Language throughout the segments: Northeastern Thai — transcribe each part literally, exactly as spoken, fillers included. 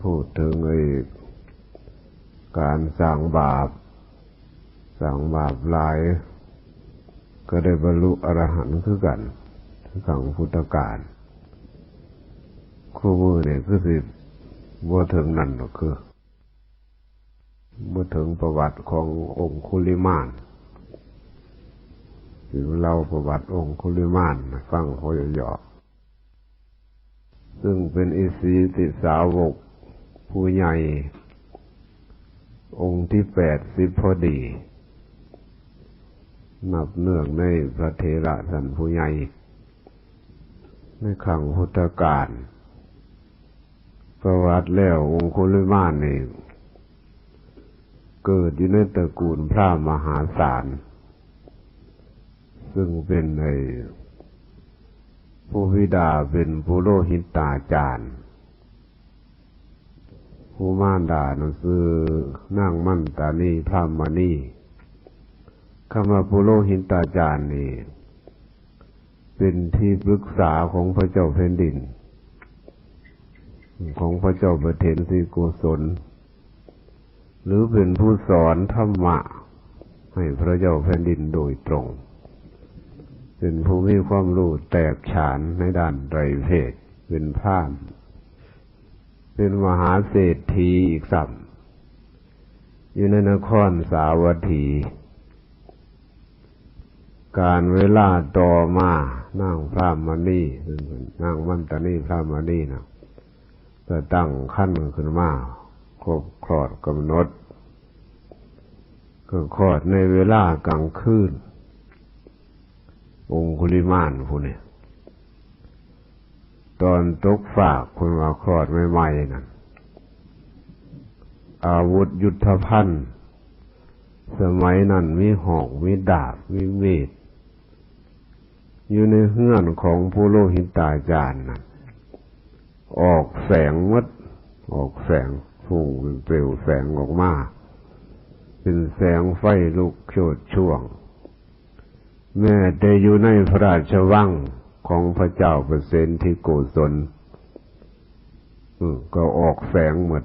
พูดถึงไอ้การสร้างบาป สร้างบาปหลาย ก็ได้บรรลุอรหันต์คือกัน คือครั้งพุทธกาล คู่มื้อนี่คือสิบ่ถึงนั่นดอก คือบ่ถึงประวัติขององคุลิมาน สิเล่าประวัติองคุลิมานให้ฟังพอเหยาะๆ ซึ่งเป็นอิสสิสาวกผู้ใหญ่ องค์ที่แปดสิบพอดี นับเนื่องในพระเถระท่านผู้ใหญ่ ในครั้งพุทธกาล ประวัติแล้วองคุลิมานนี่ เกิดอยู่ในตระกูลพราหมณ์มหาศาล ซึ่งเป็นไอ้ผู้บิดาเป็นปุโรหิตาจารย์ ผู้มารดานั้นชื่อนางมันตานีพราหมณี คำว่าปุโรหิตาจารย์นี่ เป็นที่ปรึกษาของพระเจ้าแผ่นดิน ของพระเจ้าประเสนที่โกศล หรือเป็นผู้สอนธรรมะให้พระเจ้าแผ่นดินโดยตรง เป็นผู้มีความรู้แตกฉานในด้านไตรเพศ เป็นพราหมณ์ เป็นมหาเศรษฐีอีกซ้ำ อยู่ในนครสาวัตถี กาลเวลาต่อมา นางพราหมณี นางมันตานีพราหมณีนะ ก็ตั้งครรภ์ขึ้นมา ครบคลอดกำหนด ก็คลอดในเวลากลางคืน องคุลิมานผู้นี้ ตอนตกฟาก เพิ่นว่าคลอดใหม่ๆ นั่น อาวุธยุทธภัณฑ์ สมัยนั้นมีหอก มีดาบ มีมีด อยู่ในเฮือนของปุโรหิตาจารย์นั่น ออกแสงหมด ออกแสง พุ่งเป็นเปลวแสงออกมา เป็นแสงไฟลุกโชติช่วง แม้แต่อยู่ในพระราชวังของพระเจ้าประเสนที่โกศล อืม ก็ออกแสงหมด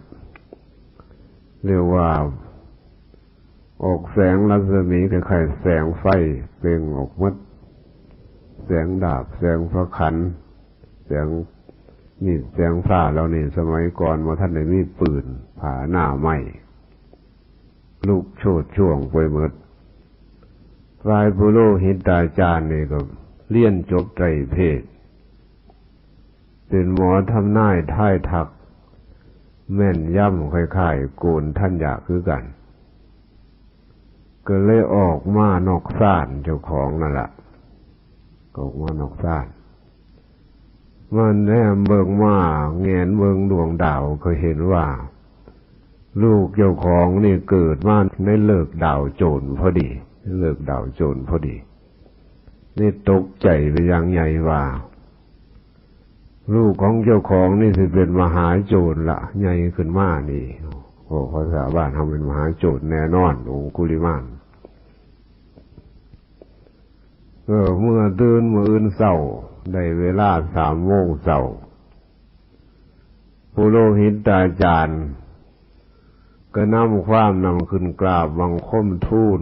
เรียกว่า ออกแสงรัศมีคล้ายๆแสงไฟเปล่งออกหมด แสงดาบ แสงพระขัน แสงมีด แสงพร้าเหล่านี้ สมัยก่อนบ่ทันได้มีปืน ผาหน้าไม้ ลุกโชติช่วงไปหมด ฝ่ายปุโรหิตาจารย์นี่ก็เรียนจบไตรเพศ เป็นหมอทำนายทายทัก แม่นยำคล้ายๆโกณฑัญญะคือกัน ก็เลยออกมานอกศาลเจ้าของนั่นล่ะ ออกมานอกศาล มาแนมเบิ่ง มาแงนเบิ่งดวงดาว ก็เห็นว่า ลูกเจ้าของนี่เกิดมาในฤกษ์ดาวโจรพอดี ฤกษ์ดาวโจรพอดี นี่ตกใจไปอย่างใหญ่ว่า ลูกของเจ้าของนี่สิเป็นมหาโจรละ ใหญ่ขึ้นมานี่ โอ้ ภาษาบ้านเฮาเป็นมหาโจรแน่นอน องคุลิมาน เออ เมื่อตื่นมื้ออื่นเช้า ได้เวลาสามโมงเช้า ปุโรหิตาจารย์ ก็นำความนั้นขึ้นกราบบังคมทูล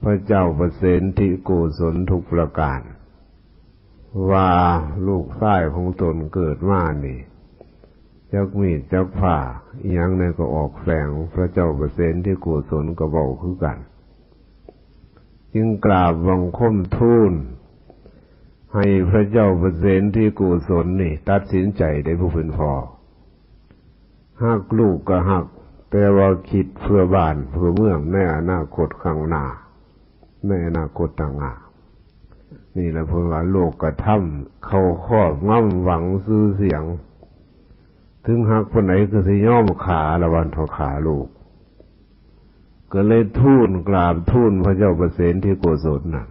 พระเจ้าประเสนที่โกศลทุกประการ ว่าลูกชายของตนเกิดมานี่ จักมีดจักพร้า อิหยังใดก็ออกแสง พระเจ้าประเสนที่โกศลก็เว้าคือกัน จึงกราบบังคมทูล ให้พระเจ้าประเสนที่โกศลนี่ตัดสินใจได้ผู้เป็นพ่อ ฮักลูกก็ฮัก แต่ว่าคิดเพื่อบ้านเพื่อเมืองในอนาคตข้างหน้า ในอนาคตต่างหาก นี่แหละเพิ่นว่าโลกธรรมเข้าครอบงำหวังชื่อเสียง ถึงฮักปานใดก็สิยอมฆ่าละวันเถาะ ฆ่าลูก ก็เลยทูลกราบทูลพระเจ้าประเสนที่โกศลน่ะ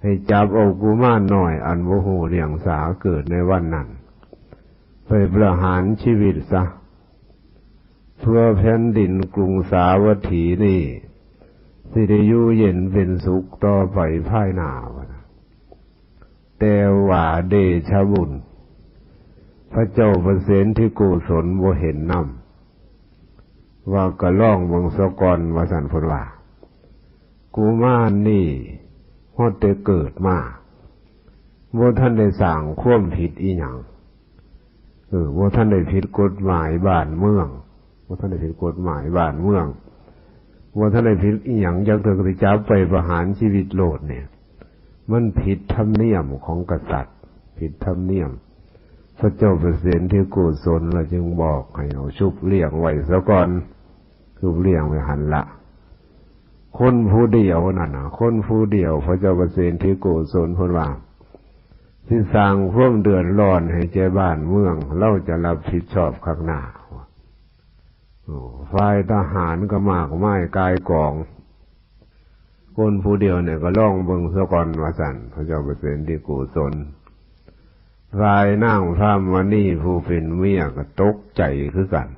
ให้จับเอากุมารน้อยอันบ่ฮู้เดียงสาเกิดในวันนั้น ไปประหารชีวิตซะ เพื่อแผ่นดินกรุงสาวัตถีนี่ สิได้อยู่เย็นเป็นสุขต่อไปภายหน้าว่านะ แต่ว่าเดชะบุญ พระเจ้าประเสนที่โกศลบ่เห็นนำ ว่าก็ลองเบิ่งซะก่อน ว่าซั่นเพิ่นว่า กุมารนี่ฮอดแต่เกิดมา บ่ทันได้สร้างความผิดอีหยัง เออ บ่ทันได้ผิดกฎหมายบ้านเมือง บ่ทันได้ผิดกฎหมายบ้านเมือง บ่ทันได้ผิดอีหยังจักเทื่อ ก็สิจับไปประหารชีวิตโลดเนี่ย มันผิดธรรมเนียมของกษัตริย์ ผิดธรรมเนียม พระเจ้าประเสนที่โกศลแล้วจึงบอกให้เอาชุบเลี้ยงไว้ซะก่อน ชุบเลี้ยงไว้หั่นละ คนผู้เดียวนั่นน่ะ คนผู้เดียว พระเจ้าประเสนที่โกศลเพิ่นว่า สิสร้างความเดือดร้อนให้แก่บ้านเมือง ลาวจะรับผิดชอบข้างหน้า โอ้ ฝ่ายทหารก็มากมายก่ายกอง คนผู้เดียวเนี่ยก็ลองเบิ่งซะก่อน ว่าซั่น พระเจ้าประเสนที่โกศล ฝ่ายนางพรามณีผู้เป็นเมียก็ตกใจคือกัน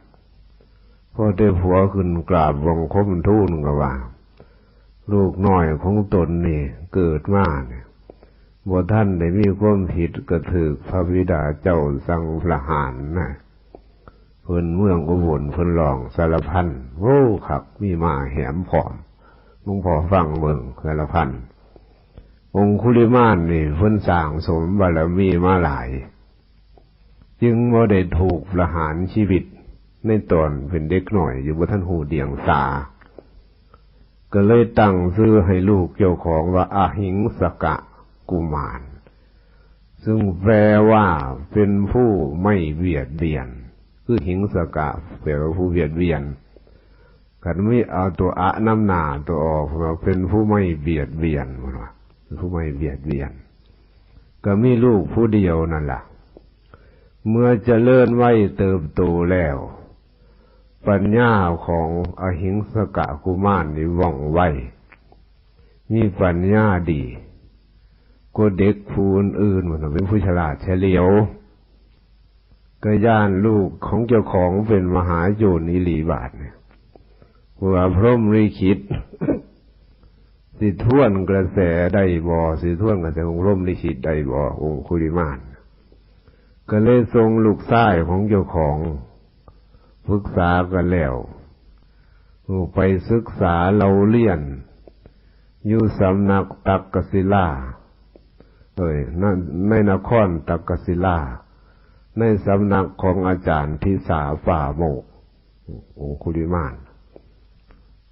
พอได้ผัวขึ้นกราบบังคมทูลก็ว่า ลูกน้อยของตนนี่เกิดมาเนี่ย บ่ทันได้มีความผิดก็ถืกพระบิดาเจ้าสั่งประหารนะ เพิ่นเมืองอุบลเพิ่นร้องสารพัน โอ้ คัก มีม้าแหมพร้อม หลวงพ่อฟังเบิ่งสารพัน องคุลิมานนี่เพิ่นสร้างสมบารมีมาหลาย จึงบ่ได้ถูกประหารชีวิตในตอนเป็นเด็กน้อย อยู่บ่ทันฮู้เดียงสา ก็เลยตั้งชื่อให้ลูกเจ้าของว่าอหิงสกะกุมาร ซึ่งแปลว่าเป็นผู้ไม่เบียดเบียน คือหิงสกะแปลว่าผู้เบียดเบียน คันมีเอาตัวอะนำหน้าตัวออก ว่าเป็นผู้ไม่เบียดเบียน ว่าเป็นผู้ไม่เบียดเบียน ก็มีลูกผู้เดียวนั่นล่ะ เมื่อเจริญวัยเติบโตแล้ว ปัญญาของอหิงสกะกุมารนี่ว่องไว มีปัญญาดีกว่าเด็กผู้อื่นๆ มันเป็นผู้ฉลาดเฉลียว ก็ย้านลูกของเจ้าของเป็นมหาโจรอีหลีบาดเนี่ย เพื่อพรหมลิขิต สิทวนกระแสได้บ่ สิทวนกระแสของพรหมลิขิตได้บ่ องคุลิมาน ก็เลยส่งลูกชายของเจ้าของ ปรึกษากันแล้ว ไปศึกษาเล่าเรียน อยู่สำนักตักกศิลา เอ้ย ใน ในนครตักกศิลา ในสำนักของอาจารย์ทิสาปราโมกข์ องคุลิมาน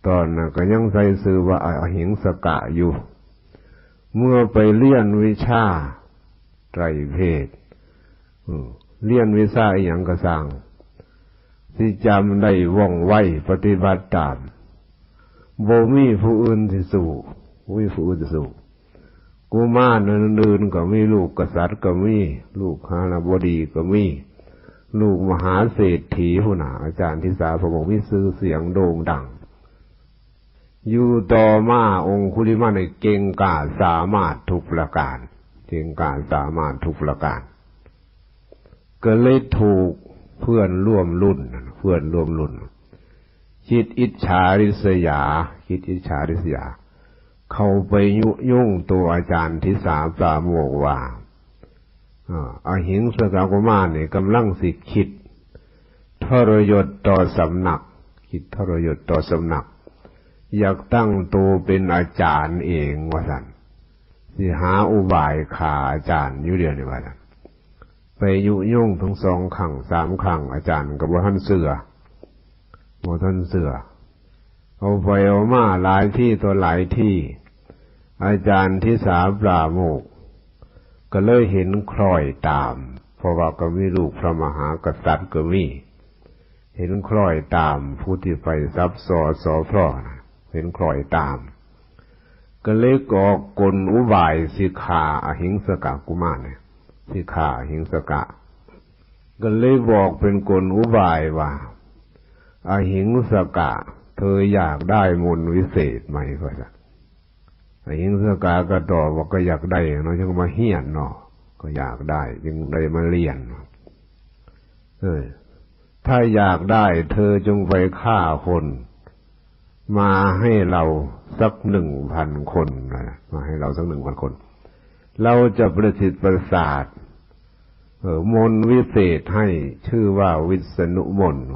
ตอนนั้นก็ยังใส่ชื่อว่าอหิงสกะอยู่ เมื่อไปเรียนวิชาไตรเพศ อืม เรียนวิชาอีหยังก็ซ่าง สิจำได้ว่องไว ปฏิบัติตาม บ่มีผู้อื่นสิสู้ บ่มีผู้อื่นสิสู้ กุมารอื่นๆก็มี ลูกกษัตริย์ก็มี ลูกหาบดีก็มี ลูกมหาเศรษฐีพุ้นน่ะ อาจารย์ทิสาปราโมกข์มีชื่อเสียงโด่งดัง อยู่ต่อมาองคุลิมานนี่เก่งกล้าสามารถทุกประการ เก่งกล้าสามารถทุกประการ ก็เลยถูกเพื่อนร่วมรุ่น เพื่อนร่วมรุ่น คิดอิจฉาริษยา คิดอิจฉาริษยา เข้าไปยุยงตัวอาจารย์ทิสาปราโมกข์ว่า อ่า อหิงสกะกุมารนี่กำลังสิคิดทรยศต่อสำนัก คิดทรยศต่อสำนัก อยากตั้งตัวเป็นอาจารย์เองว่าซั่น สิหาอุบายฆ่าอาจารย์อยู่เดี๋ยวนี้ว่าซั่น ไปยุยงทั้งสองครั้งสามครั้ง อาจารย์ก็บ่ทันเชื่อ บ่ทันเชื่อ เอาไปเอามาหลายที่ต่อหลายที่ อาจารย์ทิสาปราโมกข์ก็เลยเห็นคล้อยตาม เพราะว่าก็มีลูกพระมหากษัตริย์ก็มี เห็นคล้อยตามผู้ที่ไปซับซ้อสอพร่อนะ เห็นคล้อยตาม ก็เลยออกกลอุบายสิฆ่าอหิงสกะกุมารเนี่ย สิฆ่าอหิงสกะ ก็เลยบอกเป็นกลอุบายว่า อหิงสกะ เธออยากได้มนต์วิเศษไหม ว่าซั่น อหิงสกะก็ตอบว่าก็อยากได้เนาะ จึงมาเฮียนเนาะ ก็อยากได้จึงได้มาเรียน เออ ถ้าอยากได้เธอจงไปฆ่าคน มาให้เราสักหนึ่งพันคนนะ มาให้เราสักหนึ่งพันคน เราจะประสิทธิ์ประสาท เออ มนต์วิเศษให้ชื่อว่าวิษณุมนต์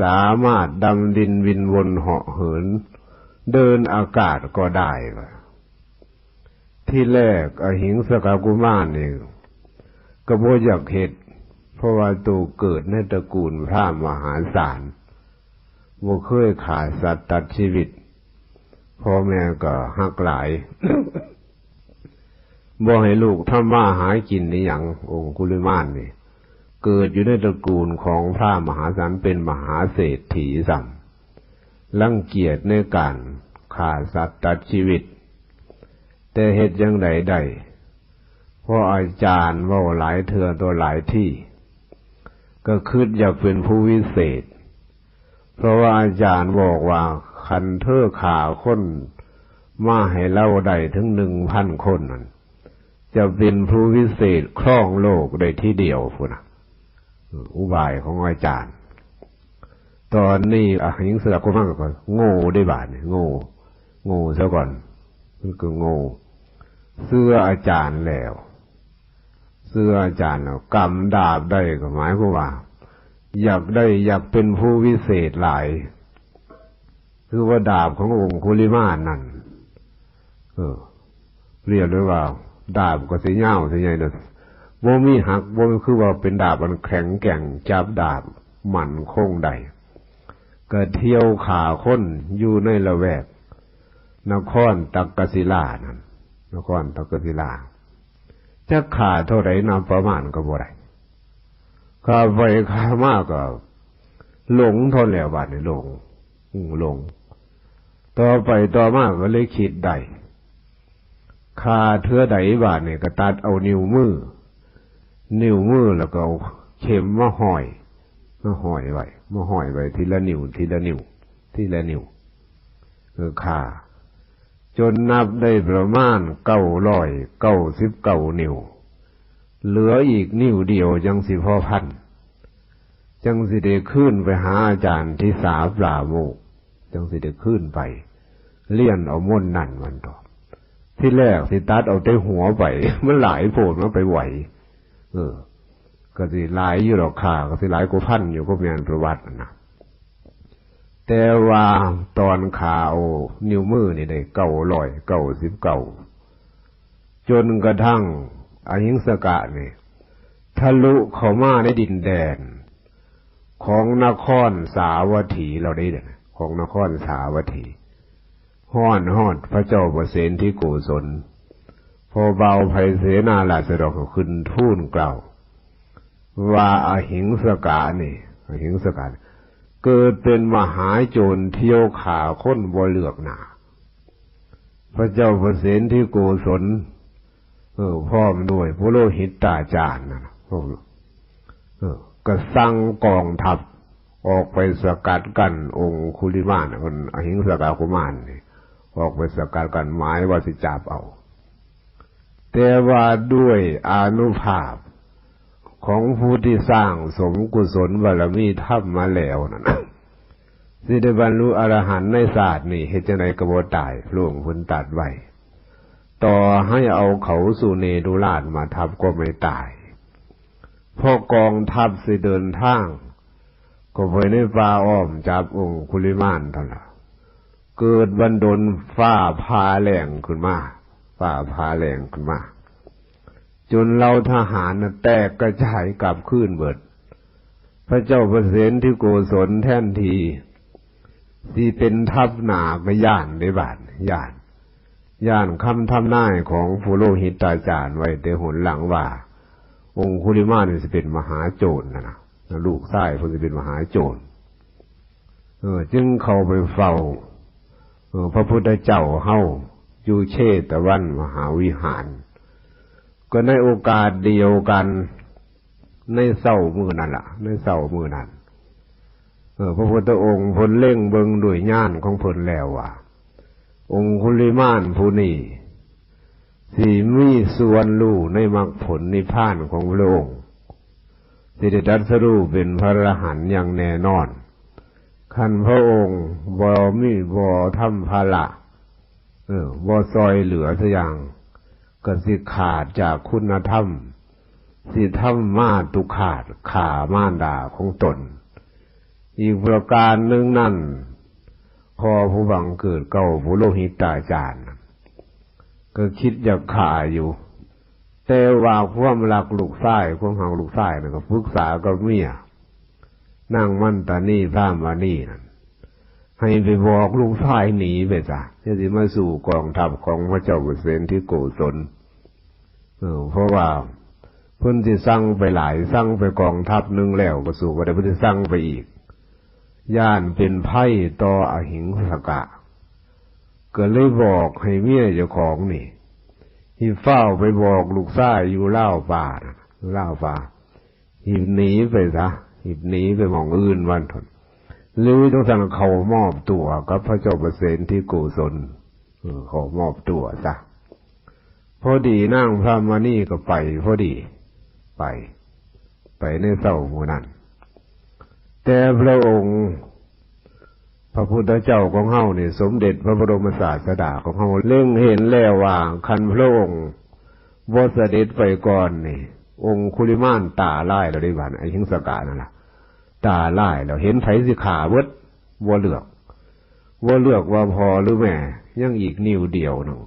สามารถดำดินบินวนเหาะเหิน เดินอากาศก็ได้ว่า ที่แรกอหิงสกกุมารนี่ก็บ่อยากเฮ็ด เพราะว่าตัวเกิดในตระกูลพราหมณ์มหาศาล บ่เคยฆ่าสัตว์ตัดชีวิต พ่อแม่ก็ฮักหลาย บ่ให้ลูกทำมาหากินอีหยัง องคุลิมานนี่ เกิดอยู่ในตระกูลของพราหมณ์มหาศาล เป็นมหาเศรษฐีซ้ำ รังเกียจในการฆ่าสัตว์ตัดชีวิต แต่เฮ็ดจั่งใดได้ เพราะอาจารย์เว้าหลายเทื่อต่อหลายที่ ก็คิดอยากเป็นผู้วิเศษ เพราะว่าอาจารย์บอกว่าคันเธอฆ่าคนมาให้เราได้ถึงหนึ่งพันคนนั่น จะเป็นผู้วิเศษครองโลกได้ทีเดียวพุ้นนะ เออ อุบายของอาจารย์ ตอนนี้อหิงสกุมารก็โง่ได้บาดนี่ โง่ โง่ซะก่อน มันก็โง่ เชื่ออาจารย์แล้ว เชื่ออาจารย์แล้ว กำดาบได้ก็หมายความว่า อยากได้ อยากเป็นผู้วิเศษหลาย คือว่าดาบขององคุลิมานนั่น เออ เรียกได้ว่า ดาบก็สิยาวสิใหญ่เด้อ บ่มีหัก บ่คือว่าเป็นดาบอันแข็งแกร่ง จับดาบมั่นคงได้ ก็เที่ยวฆ่าคนอยู่ในละแวก นครตักกศิลานั่น นครตักกศิลา จักฆ่าเท่าใดนับประมาณก็บ่ได้ ฆ่าไปฆ่ามาก็หลงเท่านั้นแหละ บาดนี้หลง อืม หลง ต่อไปต่อมาก็เลยคิดได้ ฆ่าเทื่อใดบาดนี้ก็ตัดเอานิ้วมือ นิ้วมือแล้วก็เอาเข็มมาห้อย มาห้อยไว้ มาห้อยไว้ทีละนิ้ว ทีละนิ้ว ทีละนิ้ว เออ ฆ่า จนนับได้ประมาณเก้าร้อยเก้าสิบเก้านิ้ว เหลืออีกนิ้วเดียวจั่งสิพอพัน จั่งสิได้คืนไปหาอาจารย์ทิสาปราโมกข์ จั่งสิได้คืนไป เรียนเอามนต์นั่นมันต่อ ที่แรกสิตัดเอาแต่หัวไป มันหลายโพด มันไปไหว เออ ก็สิหลายอยู่ดอก ฆ่าก็สิหลายกว่าพันอยู่ ก็แม่นประวัตินะ แต่ว่าตอนฆ่าเอานิ้วมือนี่ได้เก้าร้อยเก้าสิบเก้า จนกระทั่งอหิงสกะนี่ ทะลุเข้ามาในดินแดน ของนครสาวัตถี เราได้เด้อ ของนครสาวัตถี ฮอด ฮอดพระเจ้าประเสนทิโกศล พอบ่าวไพเสนาราชดอกก็ขึ้นทูลกล่าว ว่าอหิงสกะนี่ อหิงสกะนี่ เกิดเป็นมหาโจรเที่ยวฆ่าคนบ่เลือกหน้า พระเจ้าประเสนทิโกศล เออ พร้อมด้วยปุโรหิตาจารย์นะ พวก เออ ก็สั่งกองทัพออกไปสกัดกั้นองคุลิมาน คนอหิงสกะกุมารนี่ ออกไปสกัดกั้น หมายว่าสิจับเอา แต่ว่าด้วยอานุภาพของผู้ที่สร้างสมกุศลบารมีธรรมมาแล้วนั่นนะ สิได้บรรลุอรหันต์ในชาตินี้ เฮ็ดจั่งใดก็บ่ตาย พระองค์เพิ่นตรัสไว้ ต่อให้เอาเขาสุเนรุราชมาทับก็ไม่ตาย พอกองทัพสิเดินทาง ก็ไปในป่าอ้อมจับองคุลิมานเท่านั้นล่ะ เกิดบันดลฟ้าผ่าแรงขึ้นมา ฟ้าผ่าแรงขึ้นมา จนเหล่าทหารน่ะแตกกระจายกลับคืนเบิด พระเจ้าประเสนทิโกศลแทนที่สิเป็นทัพหน้าก็ย้านได้บาด ย้าน ย้านคำทำนายของปุโรหิตาจารย์ไว้แต่หนหลังว่า องคุลิมานนี่สิเป็นมหาโจรนะนะ ลูกชายเพิ่นสิเป็นมหาโจร เออ จึงเข้าไปเฝ้า เออ พระพุทธเจ้าเฮาอยู่เชตวันมหาวิหาร ก็ในโอกาสเดียวกัน ในเช้ามื้อนั้นล่ะ ในเช้ามื้อนั้น เออ พระพุทธองค์เพิ่นเล็งเบิ่งด้วยญาณของเพิ่นแล้วว่า องคุลิมานผู้นี้ สิมีส่วนรู้ในมรรคผลนิพพานของพระองค์ สิได้ตรัสรู้เป็นพระอรหันต์อย่างแน่นอน คันพระองค์บ่มี บ่ทำภาระ เออ บ่ซอยเหลือสักอย่าง ก็สิขาดจากคุณธรรม สิทำมาตุคาตฆ่ามารดาของตน อีกประการหนึ่งนั้น พ่อผู้บังเกิดเกล้าปุโรหิตาจารย์ ก็คิดอยากฆ่าอยู่ แต่ว่าความรักลูกชาย ความหักลูกชายน่ะก็ปรึกษากับเมีย นางมันตานีพราหมณีนั่น ให้ไปบอกลูกชายหนีไปซะ อย่าสิมาสู่กองทัพของพระเจ้าประเสนทิโกศล เออ เพราะว่าเพิ่นสิสั่งไปหลาย สั่งไปกองทัพหนึ่งแล้วก็สู้บ่ได้ เพิ่นสิสั่งไปอีก ย้านเป็นภัยต่ออหิงสกะ ก็เลยบอกให้เมียเจ้าของนี่ ให้ฟ้าวไปบอกลูกชายอยู่ลาวป่าน่ะ อยู่ลาวป่า ให้หนีไปซะ ให้หนีไปหม่องอื่นวันทน หรือจังซั่นเข้ามอบตัวกับพระเจ้าประเสนทิโกศล เออ เข้ามอบตัวซะ พอดีนางพราหมณีก็ไปพอดี ไป ไปในเช้ามื้อนั้น แต่พระองค์ พระพุทธเจ้าของเฮานี่ สมเด็จพระบรมศาสดาของเฮาเล็งเห็นแล้วว่า คันพระองค์บ่เสด็จไปก่อนนี่ องคุลิมานตาลายแล้วเด้ บาดนี้อหิงสกะนั่นล่ะ ตาลายแล้ว เห็นไผสิฆ่าเบิด บ่เลือก บ่เลือกว่าพ่อหรือแม่ ยังอีกนิ้วเดียวหนึ่ง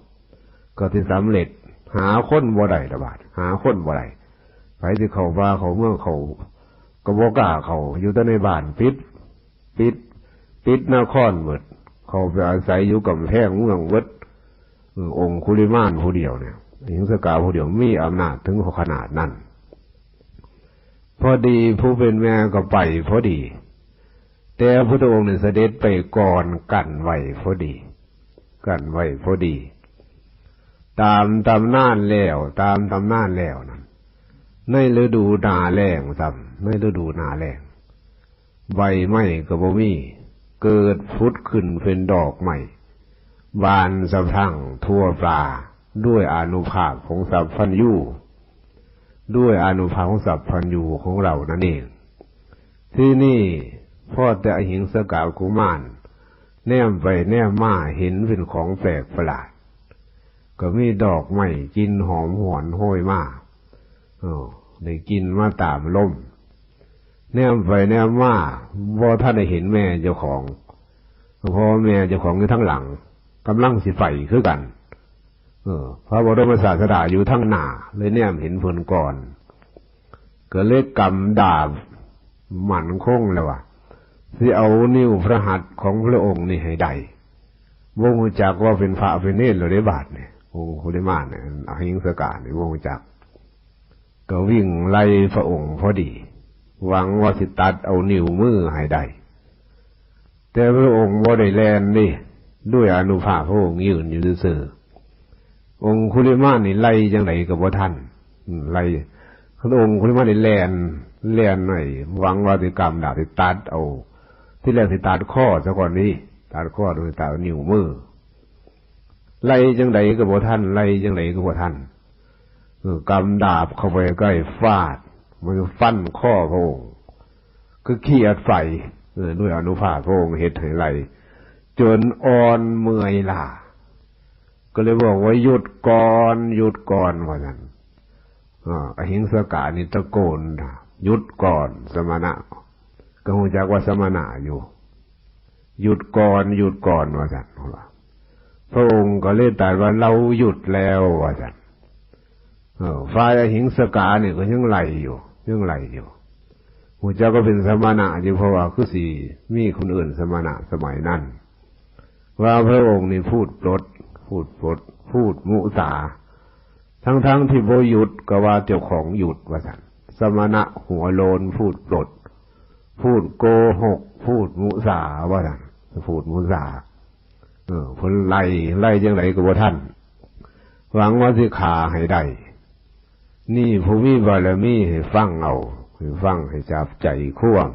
ก็สิสำเร็จ หาคนบ่ได้ละบาด หาคนบ่ได้ ไผสิเข้าป่าเข้าเมืองเข้า ก็บ่กล้าเข้า อยู่แต่ในบ้าน ปิด ปิด ปิดนครเบิด เข้าไปอาศัยอยู่กำแพงเมืองเบิด เออ องคุลิมานผู้เดียวเนี่ย อหิงสกะผู้เดียวมีอำนาจถึงขนาดนั้น พอดีผู้เป็นแม่ก็ไปพอดี แต่พระพุทธองค์เนี่ยเสด็จไปก่อน กั้นไว้พอดี กั้นไว้พอดี ตามตำนานแล้ว ตามตำนานแล้วนั้น ในฤดูหน้าแล้งซ้ำ ในฤดูหน้าแล้ง ใบไม้ก็บ่มี เกิดผุดขึ้นเป็นดอกไม้ บานสะพรั่งทั่วป่า ด้วยอานุภาพของสัพพัญญู ด้วยอานุภาพของสัพพัญญูของเรานั่นเอง ที่นี่พอแต่อหิงสกะกุมาร แนมไปแนมมาเห็นเป็นของแปลกประหลาด ก็มีดอกไม้กลิ่นหอมหวนโหยมา เออ ได้กลิ่นมาตามลม แนมไปแนมมา บ่ทันได้เห็นแม่เจ้าของ เพราะแม่เจ้าของอยู่ทางหลัง กำลังสิไปคือกัน เออ พระบรมศาสดาอยู่ทางหน้า เลยแนมเห็นเพิ่นก่อน ก็เลยกำดาบมั่นคงแล้วว่า สิเอานิ้วพระหัตถ์ของพระองค์นี่ให้ได้ บ่ฮู้จักว่าเป็นพระเป็นเณรแล้วเด้บาดนี่ องคุลิมานเนี่ย อหิงสกะนี่บ่ฮู้จัก ก็วิ่งไล่พระองค์พอดี หวังว่าสิตัดเอานิ้วมือให้ได้ แต่พระองค์บ่ได้แล่นนี่ ด้วยอานุภาพพระองค์ยืนอยู่ซื่อๆ องคุลิมานนี่ไล่จังไดก็บ่ทัน อืม ไล่ องคุลิมานนี่แล่น แล่นหน่อย หวังว่าสิกำดาบสิตัดเอา ที่แรกสิตัดคอซะก่อนนี่ ตัดคอโดยตัดเอานิ้วมือ ไล่จังใดก็บ่ทัน ไล่จังใดก็บ่ทัน เออ กำดาบเข้าไปใกล้ฟาด มันฟันคอพระองค์ คือเขียดไฟ เออ ด้วยอานุภาพพระองค์เฮ็ดให้ไล่ จนอ่อนเมื่อยล้า ก็เลยบอกว่า "หยุดก่อน หยุดก่อน" ว่าซั่น อ่า อหิงสกะนี่ตะโกน "หยุดก่อน สมณะ" ก็ฮู้จักว่าสมณะอยู่ "หยุดก่อน หยุดก่อน" ว่าซั่น พระองค์ก็เลยตรัสว่า "เราหยุดแล้ว" ว่าซั่น เออ ฝ่ายอหิงสกะนี่ก็ยังไล่อยู่ ยังไล่อยู่ ฮู้จักก็เป็นสมณะอยู่ เพราะว่าคือสิมีคนอื่นสมณะสมัยนั้น ว่าพระองค์นี่พูดปลด พูดปลด พูดมุสา ทั้งๆ ที่บ่หยุดก็ว่าเจ้าของหยุดว่าซั่น สมณะหัวโลนพูดปลด พูดโกหก พูดมุสาว่าซั่น พูดมุสา เออ เพิ่นไล่ ไล่จังไดก็บ่ทัน หวังว่าสิฆ่าให้ได้ นี่ผู้มีบารมีให้ฟังเอา ให้ฟังให้จับใจความ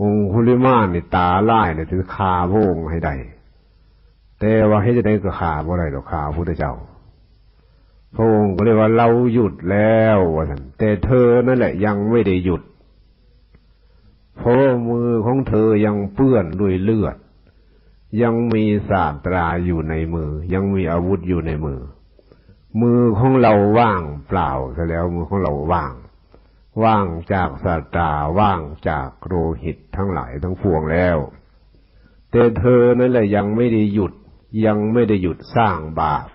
องคุลิมานนี่ตาลายนี่สิฆ่าพระองค์ให้ได้ แต่ว่าเฮ็ดจังไดก็ฆ่าบ่ได้ดอก ฆ่าพระพุทธเจ้า พระองค์ก็เลยว่า "เราหยุดแล้ว" ว่าซั่น "แต่เธอนั่นแหละยังไม่ได้หยุด เพราะว่ามือของเธอยังเปื้อนด้วยเลือด ยังมีศาสตราอยู่ในมือ ยังมีอาวุธอยู่ในมือ มือของเราว่างเปล่าเสียแล้ว มือของเราว่าง ว่างจากสตรา ว่างจากโลหิตทั้งหลายทั้งปวงแล้ว แต่เธอนั่นแหละยังไม่ได้หยุด ยังไม่ได้หยุดสร้างบาป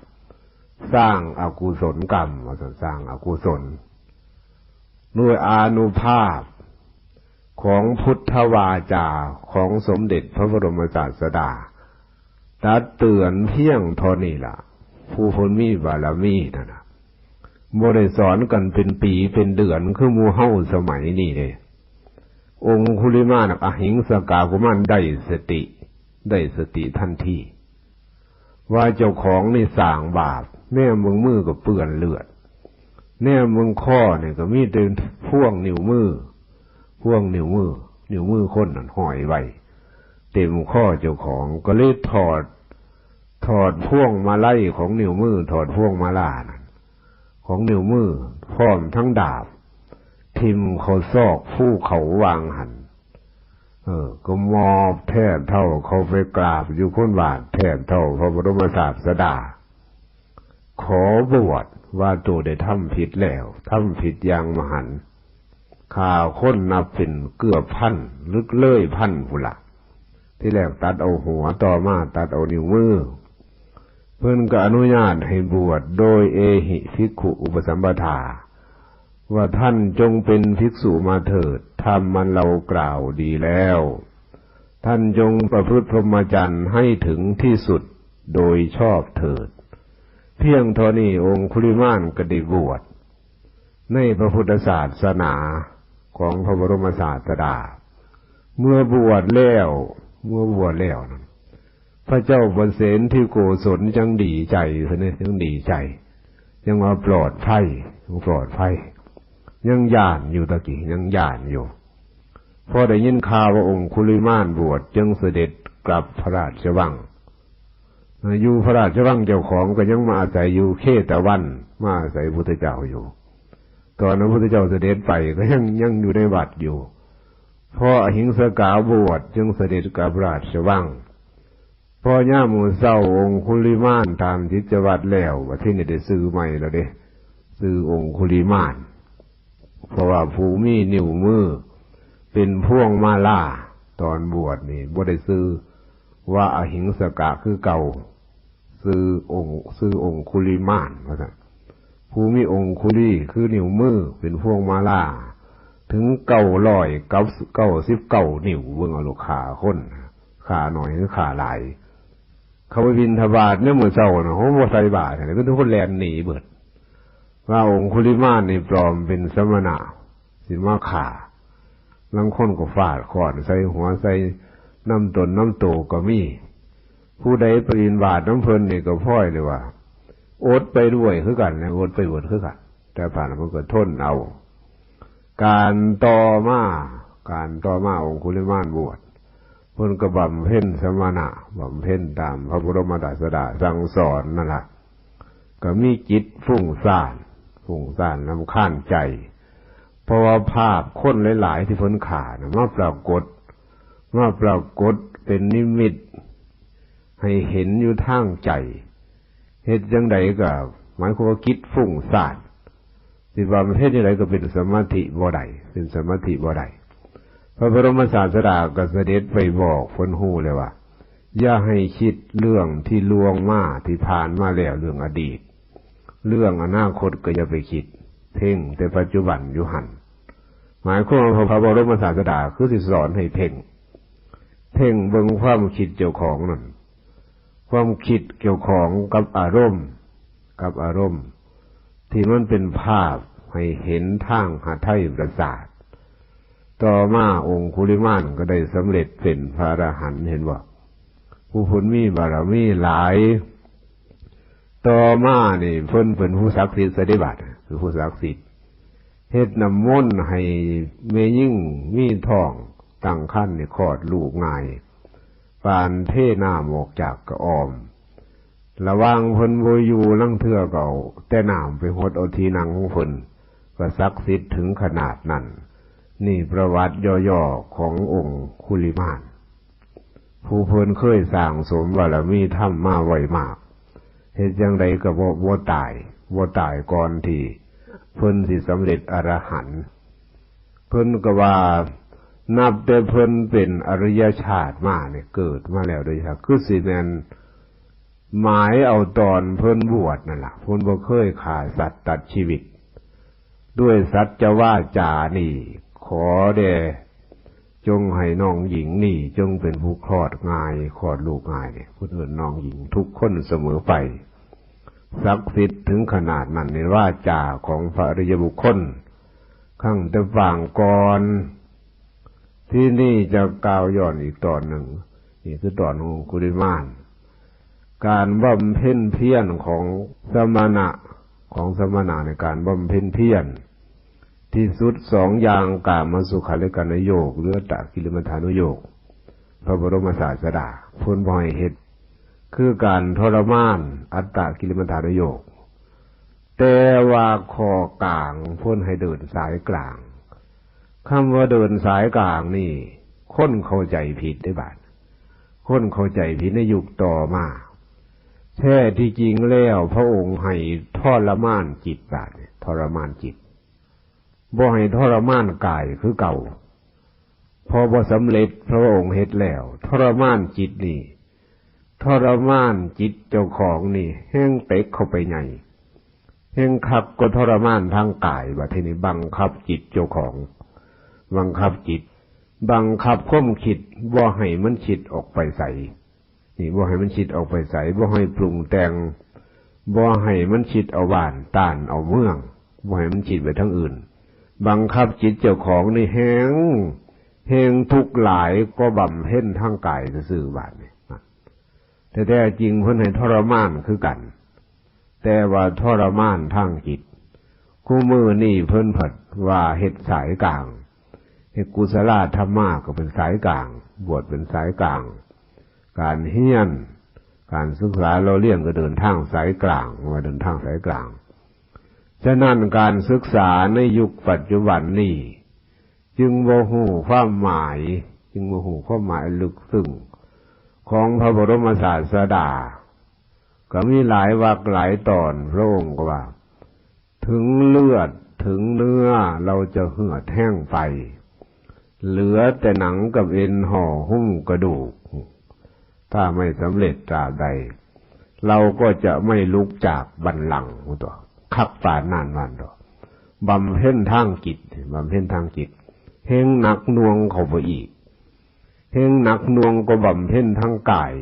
สร้างอกุศลกรรม ว่าซั่น สร้างอกุศล ด้วยอานุภาพของพุทธวาจาของสมเด็จพระบรมศาสดา ตักเตือนเพียงเท่านี้ล่ะ ผู้เพิ่นมีบารมีนั่นน่ะ บ่ได้สอนกันเป็นปีเป็นเดือนคือหมู่เฮาสมัยนี้เด้ องคุลิมานะ อหิงสกากุมารได้สติ ได้สติทันที ว่าเจ้าของนี่สร้างบาป แนมเบิ่งมือก็เปื้อนเลือด แนมเบิ่งคอนี่ก็มีแต่พ่วงนิ้วมือ พ่วงนิ้วมือ นิ้วมือคนนั่นห้อยไว้ เต็มคอเจ้าของ ก็เลยถอด ถอดพวงมาลัยของนิ้วมือ ถอดพวงมาลานั่น ของนิ้วมือ พร้อมทั้งดาบ ถิ่มเข้าซอกภูเขาวางหั่น เออ ก็มอบแทบเท่าเข้าไปกราบอยู่คนบาท แทบเท่าพระบรมศาสดา ขอบวช ว่าตัวได้ทำผิดแล้ว ทำผิดอย่างมหันต์ ฆ่าคนนับเป็นเกือบพัน ลึกเลยพันพุนละ ที่แรกตัดเอาหัว ต่อมาตัดเอานิ้วมือ เพิ่นก็อนุญาตให้บวชโดยเอหิภิกขุอุปสัมปทา ว่าท่านจงเป็นภิกษุมาเถิด ธรรมอันเรากล่าวดีแล้ว ท่านจงประพฤติพรหมจรรย์ให้ถึงที่สุดโดยชอบเถิด เพียงเท่านี้องคุลิมานก็ได้บวช ในพระพุทธศาสนาของพระบรมศาสดา เมื่อบวชแล้ว เมื่อบวชแล้วนั้น พระเจ้าประเสนที่โกศลยังดีใจเสียนะ ยังดีใจ ยังว่าปลอดภัย ยังปลอดภัย ยังย่านอยู่ตะกี้ ยังย่านอยู่ พอได้ยินข่าวว่าองคุลิมานบวช จึงเสด็จกลับพระราชวัง อยู่พระราชวังเจ้าของก็ยังมาอาศัยอยู่เชตวัน มาอาศัยพุทธเจ้าอยู่ ตอนนั้นพุทธเจ้าเสด็จไปก็ยัง ยังอยู่ในวัดอยู่ พออหิงสกาบวช จึงเสด็จกลับราชวัง พอยามมื้อเช้าองคุลิมานตามกิจวัตรแล้ว บัดทีนี้ได้ชื่อใหม่แล้วเด้ ชื่อองคุลิมาน เพราะว่าผู้มีนิ้วมือเป็นพวงมาลา ตอนบวชนี่บ่ได้ชื่อว่าอหิงสกะคือเก่า ชื่อองค์ ชื่อองคุลิมาน ว่าซั่น ผู้มีองคุลีคือนิ้วมือเป็นพวงมาลา ถึงเก้าร้อยเก้าสิบเก้า เก้าสิบเก้า นิ้ว เบิ่งเอาลูก ฆ่าคน ฆ่าน้อยคือฆ่าหลาย เขาไปบิณฑบาตเนี่ยมื้อเช้าน่ะ เขาบ่ใส่บาตรเลย คือทุกคนแล่นหนีเบิด ว่าองคุลิมานนี่ปลอมเป็นสมณะ สิมาฆ่า ลางคนก็ฟาดค้อนใส่หัวใส่น้ำตนน้ำโตก็มี ผู้ใดไปบิณฑบาตนำเพิ่นนี่ก็พลอยเลยว่า อดไปด้วยคือกันนะ อดไปเบิดคือกัน แต่ผ่านมันก็ทนเอา การต่อมา การต่อมาองคุลิมานบวช เพิ่นก็บำเพ็ญสมณะ บำเพ็ญตามพระบรมศาสดาสั่งสอนนั่นล่ะ ก็มีจิตฟุ้งซ่าน ฟุ้งซ่านรำคาญใจ เพราะว่าภาพคนหลายๆที่เพิ่นฆ่าน่ะ มาปรากฏ มาปรากฏเป็นนิมิต ให้เห็นอยู่ทางใจ เฮ็ดจั่งใดก็หมายความว่าจิตฟุ้งซ่าน สิบำเพ็ญจั่งใดก็เป็นสมาธิบ่ได้ เป็นสมาธิบ่ได้ พระบรมศาสดาก็เสด็จไปบอกเพิ่นฮู้เลยว่า อย่าให้คิดเรื่องที่ล่วงมา ที่ผ่านมาแล้ว เรื่องอดีต เรื่องอนาคตก็อย่าไปคิด เพ่งแต่ปัจจุบันอยู่หั่น หมายความว่าพระบรมศาสดาคือสิสอนให้เพ่ง เพ่งเบิ่งความคิดเจ้าของนั่น ความคิดเจ้าของกับอารมณ์ กับอารมณ์ ที่มันเป็นภาพให้เห็นทางหทัยประสาท ต่อมาองคุลิมานก็ได้สำเร็จเป็นพระอรหันต์ เห็นบ่ ผู้เพิ่นมีบารมีหลาย ต่อมานี่เพิ่นเป็นผู้ศักดิ์สิทธิ์เสด็จบัด เป็นผู้ศักดิ์สิทธิ์ เฮ็ดน้ำมนต์ให้แม่หญิงมีท้องตั้งครรภ์นี่คลอดลูกง่าย ปานเทน้ำออกจากกระออม ระหว่างเพิ่นบ่อยู่ลางเทื่อก็เอาแต่น้ำไปหดเอาที่นั่งของเพิ่น ก็ศักดิ์สิทธิ์ถึงขนาดนั้น นี่ประวัติย่อๆขององคุลิมาน ผู้เพิ่นเคยสร้างสมบารมีธรรมมาไว้มาก เฮ็ดจั่งใดก็บ่ บ่ตาย บ่ตายก่อนที่เพิ่นสิสำเร็จอรหันต์ เพิ่นก็ว่านับแต่เพิ่นเป็นอริยชาติมาเนี่ย เกิดมาแล้วโดยชาติ คือสิแม่นหมายเอาตอนเพิ่นบวชนั่นล่ะ เพิ่นบ่เคยฆ่าสัตว์ตัดชีวิต ด้วยสัจจวาจานี่ ขอแด่จงให้น้องหญิงนี่จงเป็นผู้คลอดง่าย คลอดลูกง่ายเนี่ย เพิ่นเอิ้นน้องหญิงทุกคนเสมอไป ศักดิ์สิทธิ์ถึงขนาดนั้นในวาจาของพระอริยบุคคล ครั้งแต่ปางก่อน ที่นี่จะกล่าวย้อนอีกตอนหนึ่ง นี่คือตอนขององคุลิมาน การบำเพ็ญเพียรของสมณะ ของสมณะในการบำเพ็ญเพียร ที่สุดสองอย่าง กามสุขัลลิกานุโยค หรืออัตตกิลมัฏฐานุโยค พระบรมศาสดาเพิ่นบ่ให้เฮ็ด คือการทรมาน อัตตกิลมัฏฐานุโยค แต่ว่าข้อกลางเพิ่นให้เดินสายกลาง คำว่าเดินสายกลางนี่ คนเข้าใจผิดได้บาด คนเข้าใจผิดในยุคต่อมา แท้ที่จริงแล้วพระองค์ให้ทรมานจิตบาด ทรมานจิต บ่ให้ทรมานกายคือเก่า พอบ่สำเร็จ พระองค์เฮ็ดแล้ว ทรมานจิตนี่ ทรมานจิตเจ้าของนี่ แฮงเต็กเข้าไปใหญ่ แฮงคักกว่าทรมานทางกาย บัดทีนี้บังคับจิตเจ้าของ บังคับจิต บังคับความคิด บ่ให้มันคิดออกไปไส นี่ บ่ให้มันคิดออกไปไส บ่ให้ปรุงแต่ง บ่ให้มันคิดเอาบ้านต้านเอาเมือง บ่ให้มันคิดไปทางอื่น บังคับจิตเจ้าของนี่แฮง แฮงทุกข์หลายกว่าบำเพ็ญทางกายซื่อๆ บาดนี่ แต่แท้จริงเพิ่นให้ทรมานคือกัน แต่ว่าทรมานทางจิต คู่มื้อนี่เพิ่นผัดว่าเฮ็ดสายกลาง เฮ็ดกุศลธรรมะก็เป็นสายกลาง บวชเป็นสายกลาง การเฮียน การศึกษาเล่าเรียนก็เดินทางสายกลาง ว่าเดินทางสายกลาง ฉะนั้นการศึกษาในยุคปัจจุบันนี้ จึงบ่ฮู้ความหมาย จึงบ่ฮู้ความหมายลึกซึ้งของพระบรมศาสดา ก็มีหลายวรรคหลายตอน พระองค์ก็ว่า ถึงเลือดถึงเนื้อเราจะเหือดแห้งไป เหลือแต่หนังกับเอ็นห่อหุ้มกระดูก ถ้าไม่สำเร็จตราบใด เราก็จะไม่ลุกจากบัลลังก์ตัว คักปานนั้นวันตัว บำเพ็ญทางจิต บำเพ็ญทางจิต แฮงหนักหน่วงเข้าไปอีก แฮงหนักหน่วงกว่าบำเพ็ญทางกาย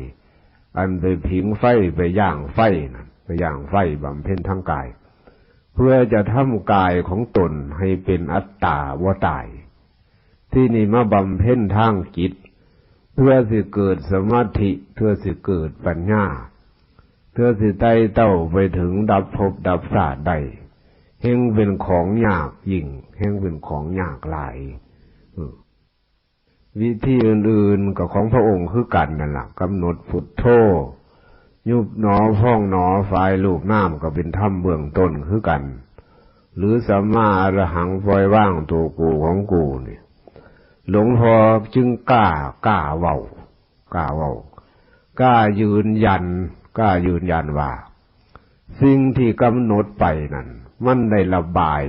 อันไปผิงไฟ ไปย่างไฟนั่น ไปย่างไฟ บำเพ็ญทางกาย เพื่อจะทำกายของตนให้เป็นอัตตาบ่ตาย ที่นี่มาบำเพ็ญทางจิต เพื่อสิเกิดสมาธิ เพื่อสิเกิดปัญญา เพื่อสิไต่เต้าไปถึงดับภพดับชาติได้ แฮงเป็นของยากยิ่ง แฮงเป็นของยากหลาย อืม วิธีอื่นๆ ก็ของพระองค์คือกันนั่นล่ะ กำหนดพุทโธ ยุบหนอพองหนอ ฝ่ายรูปนามก็เป็นธรรมเบื้องต้นคือกัน หรือสัมมาอรหัง ปล่อยวางตัวกูของกูนี่ หลวงพ่อจึงกล้า กล้าเว้า กล้าเว้า กล้ายืนยัน กล้ายืนยันว่า สิ่งที่กำหนดไปนั่น มันได้ระบาย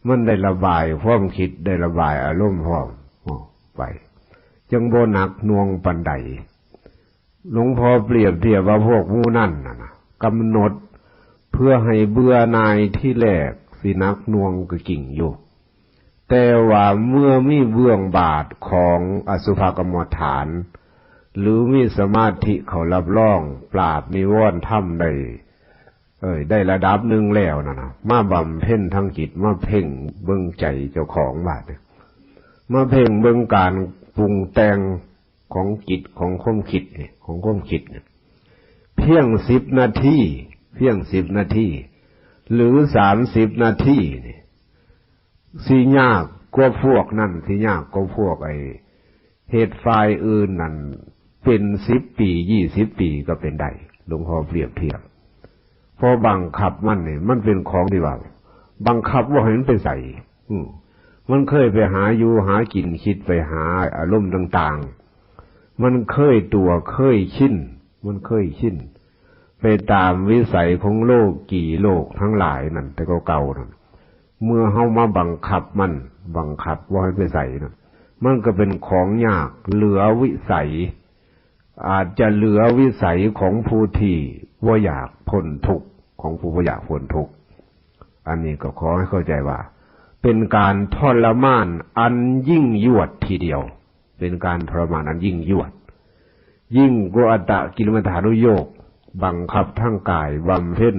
มันได้ระบายความคิด ได้ระบายอารมณ์พร้อมออกไป จั่งบ่หนักหน่วงปานใด หลวงพ่อเปรียบเทียบว่าพวกหมู่นั่นน่ะนะ กำหนดเพื่อให้เบื่อหน่ายที่แรก สิหนักหน่วงก็จริงอยู่ แต่ว่าเมื่อมีเบื้องบาทของอสุภกรรมฐาน หรือมีสมาธิเข้ารับรอง ปราบนิวรณ์ธรรมได้ เอ้ย ได้ระดับหนึ่งแล้วนั่นนะ มาบำเพ็ญทางจิต มาเพ่งเบิ่งใจเจ้าของบาดเนี่ย มาเพ่งเบิ่งการปรุงแต่งของจิต ของความคิดเนี่ย ของความคิดเนี่ย เพียงสิบนาที เพียงสิบนาที หรือสามสิบนาทีนี่ สิยากกว่าพวกนั่น สิยากกว่าพวกไอ้เฮ็ดฝ่ายอื่นนั่น เป็นสิบปี ยี่สิบปีก็เป็นได้ หลวงพ่อเปรียบเทียบ เพราะบังคับมันนี่ มันเป็นของที่ว่า บังคับบ่ให้มันไปไส อืม มันเคยไปหาอยู่หากิน คิดไปหาอารมณ์ต่างๆ มันเคยตัว เคยชิน มันเคยชิน ไปตามวิสัยของโลกกี่โลกทั้งหลายนั่น แต่เก่าๆนั่น เมื่อเฮามาบังคับมัน บังคับว่าให้ไปใส่นั่น มันก็เป็นของยากเหลือวิสัย อาจจะเหลือวิสัยของผู้ที่บ่อยากพ้นทุกข์ ของผู้บ่อยากพ้นทุกข์ อันนี้ก็ขอให้เข้าใจว่า เป็นการทรมานอันยิ่งยวดทีเดียว เป็นการทรมานอันยิ่งยวด ยิ่งกว่าอัตตกิลมัฏฐานุโยค บังคับทางกายบำเพ็ญ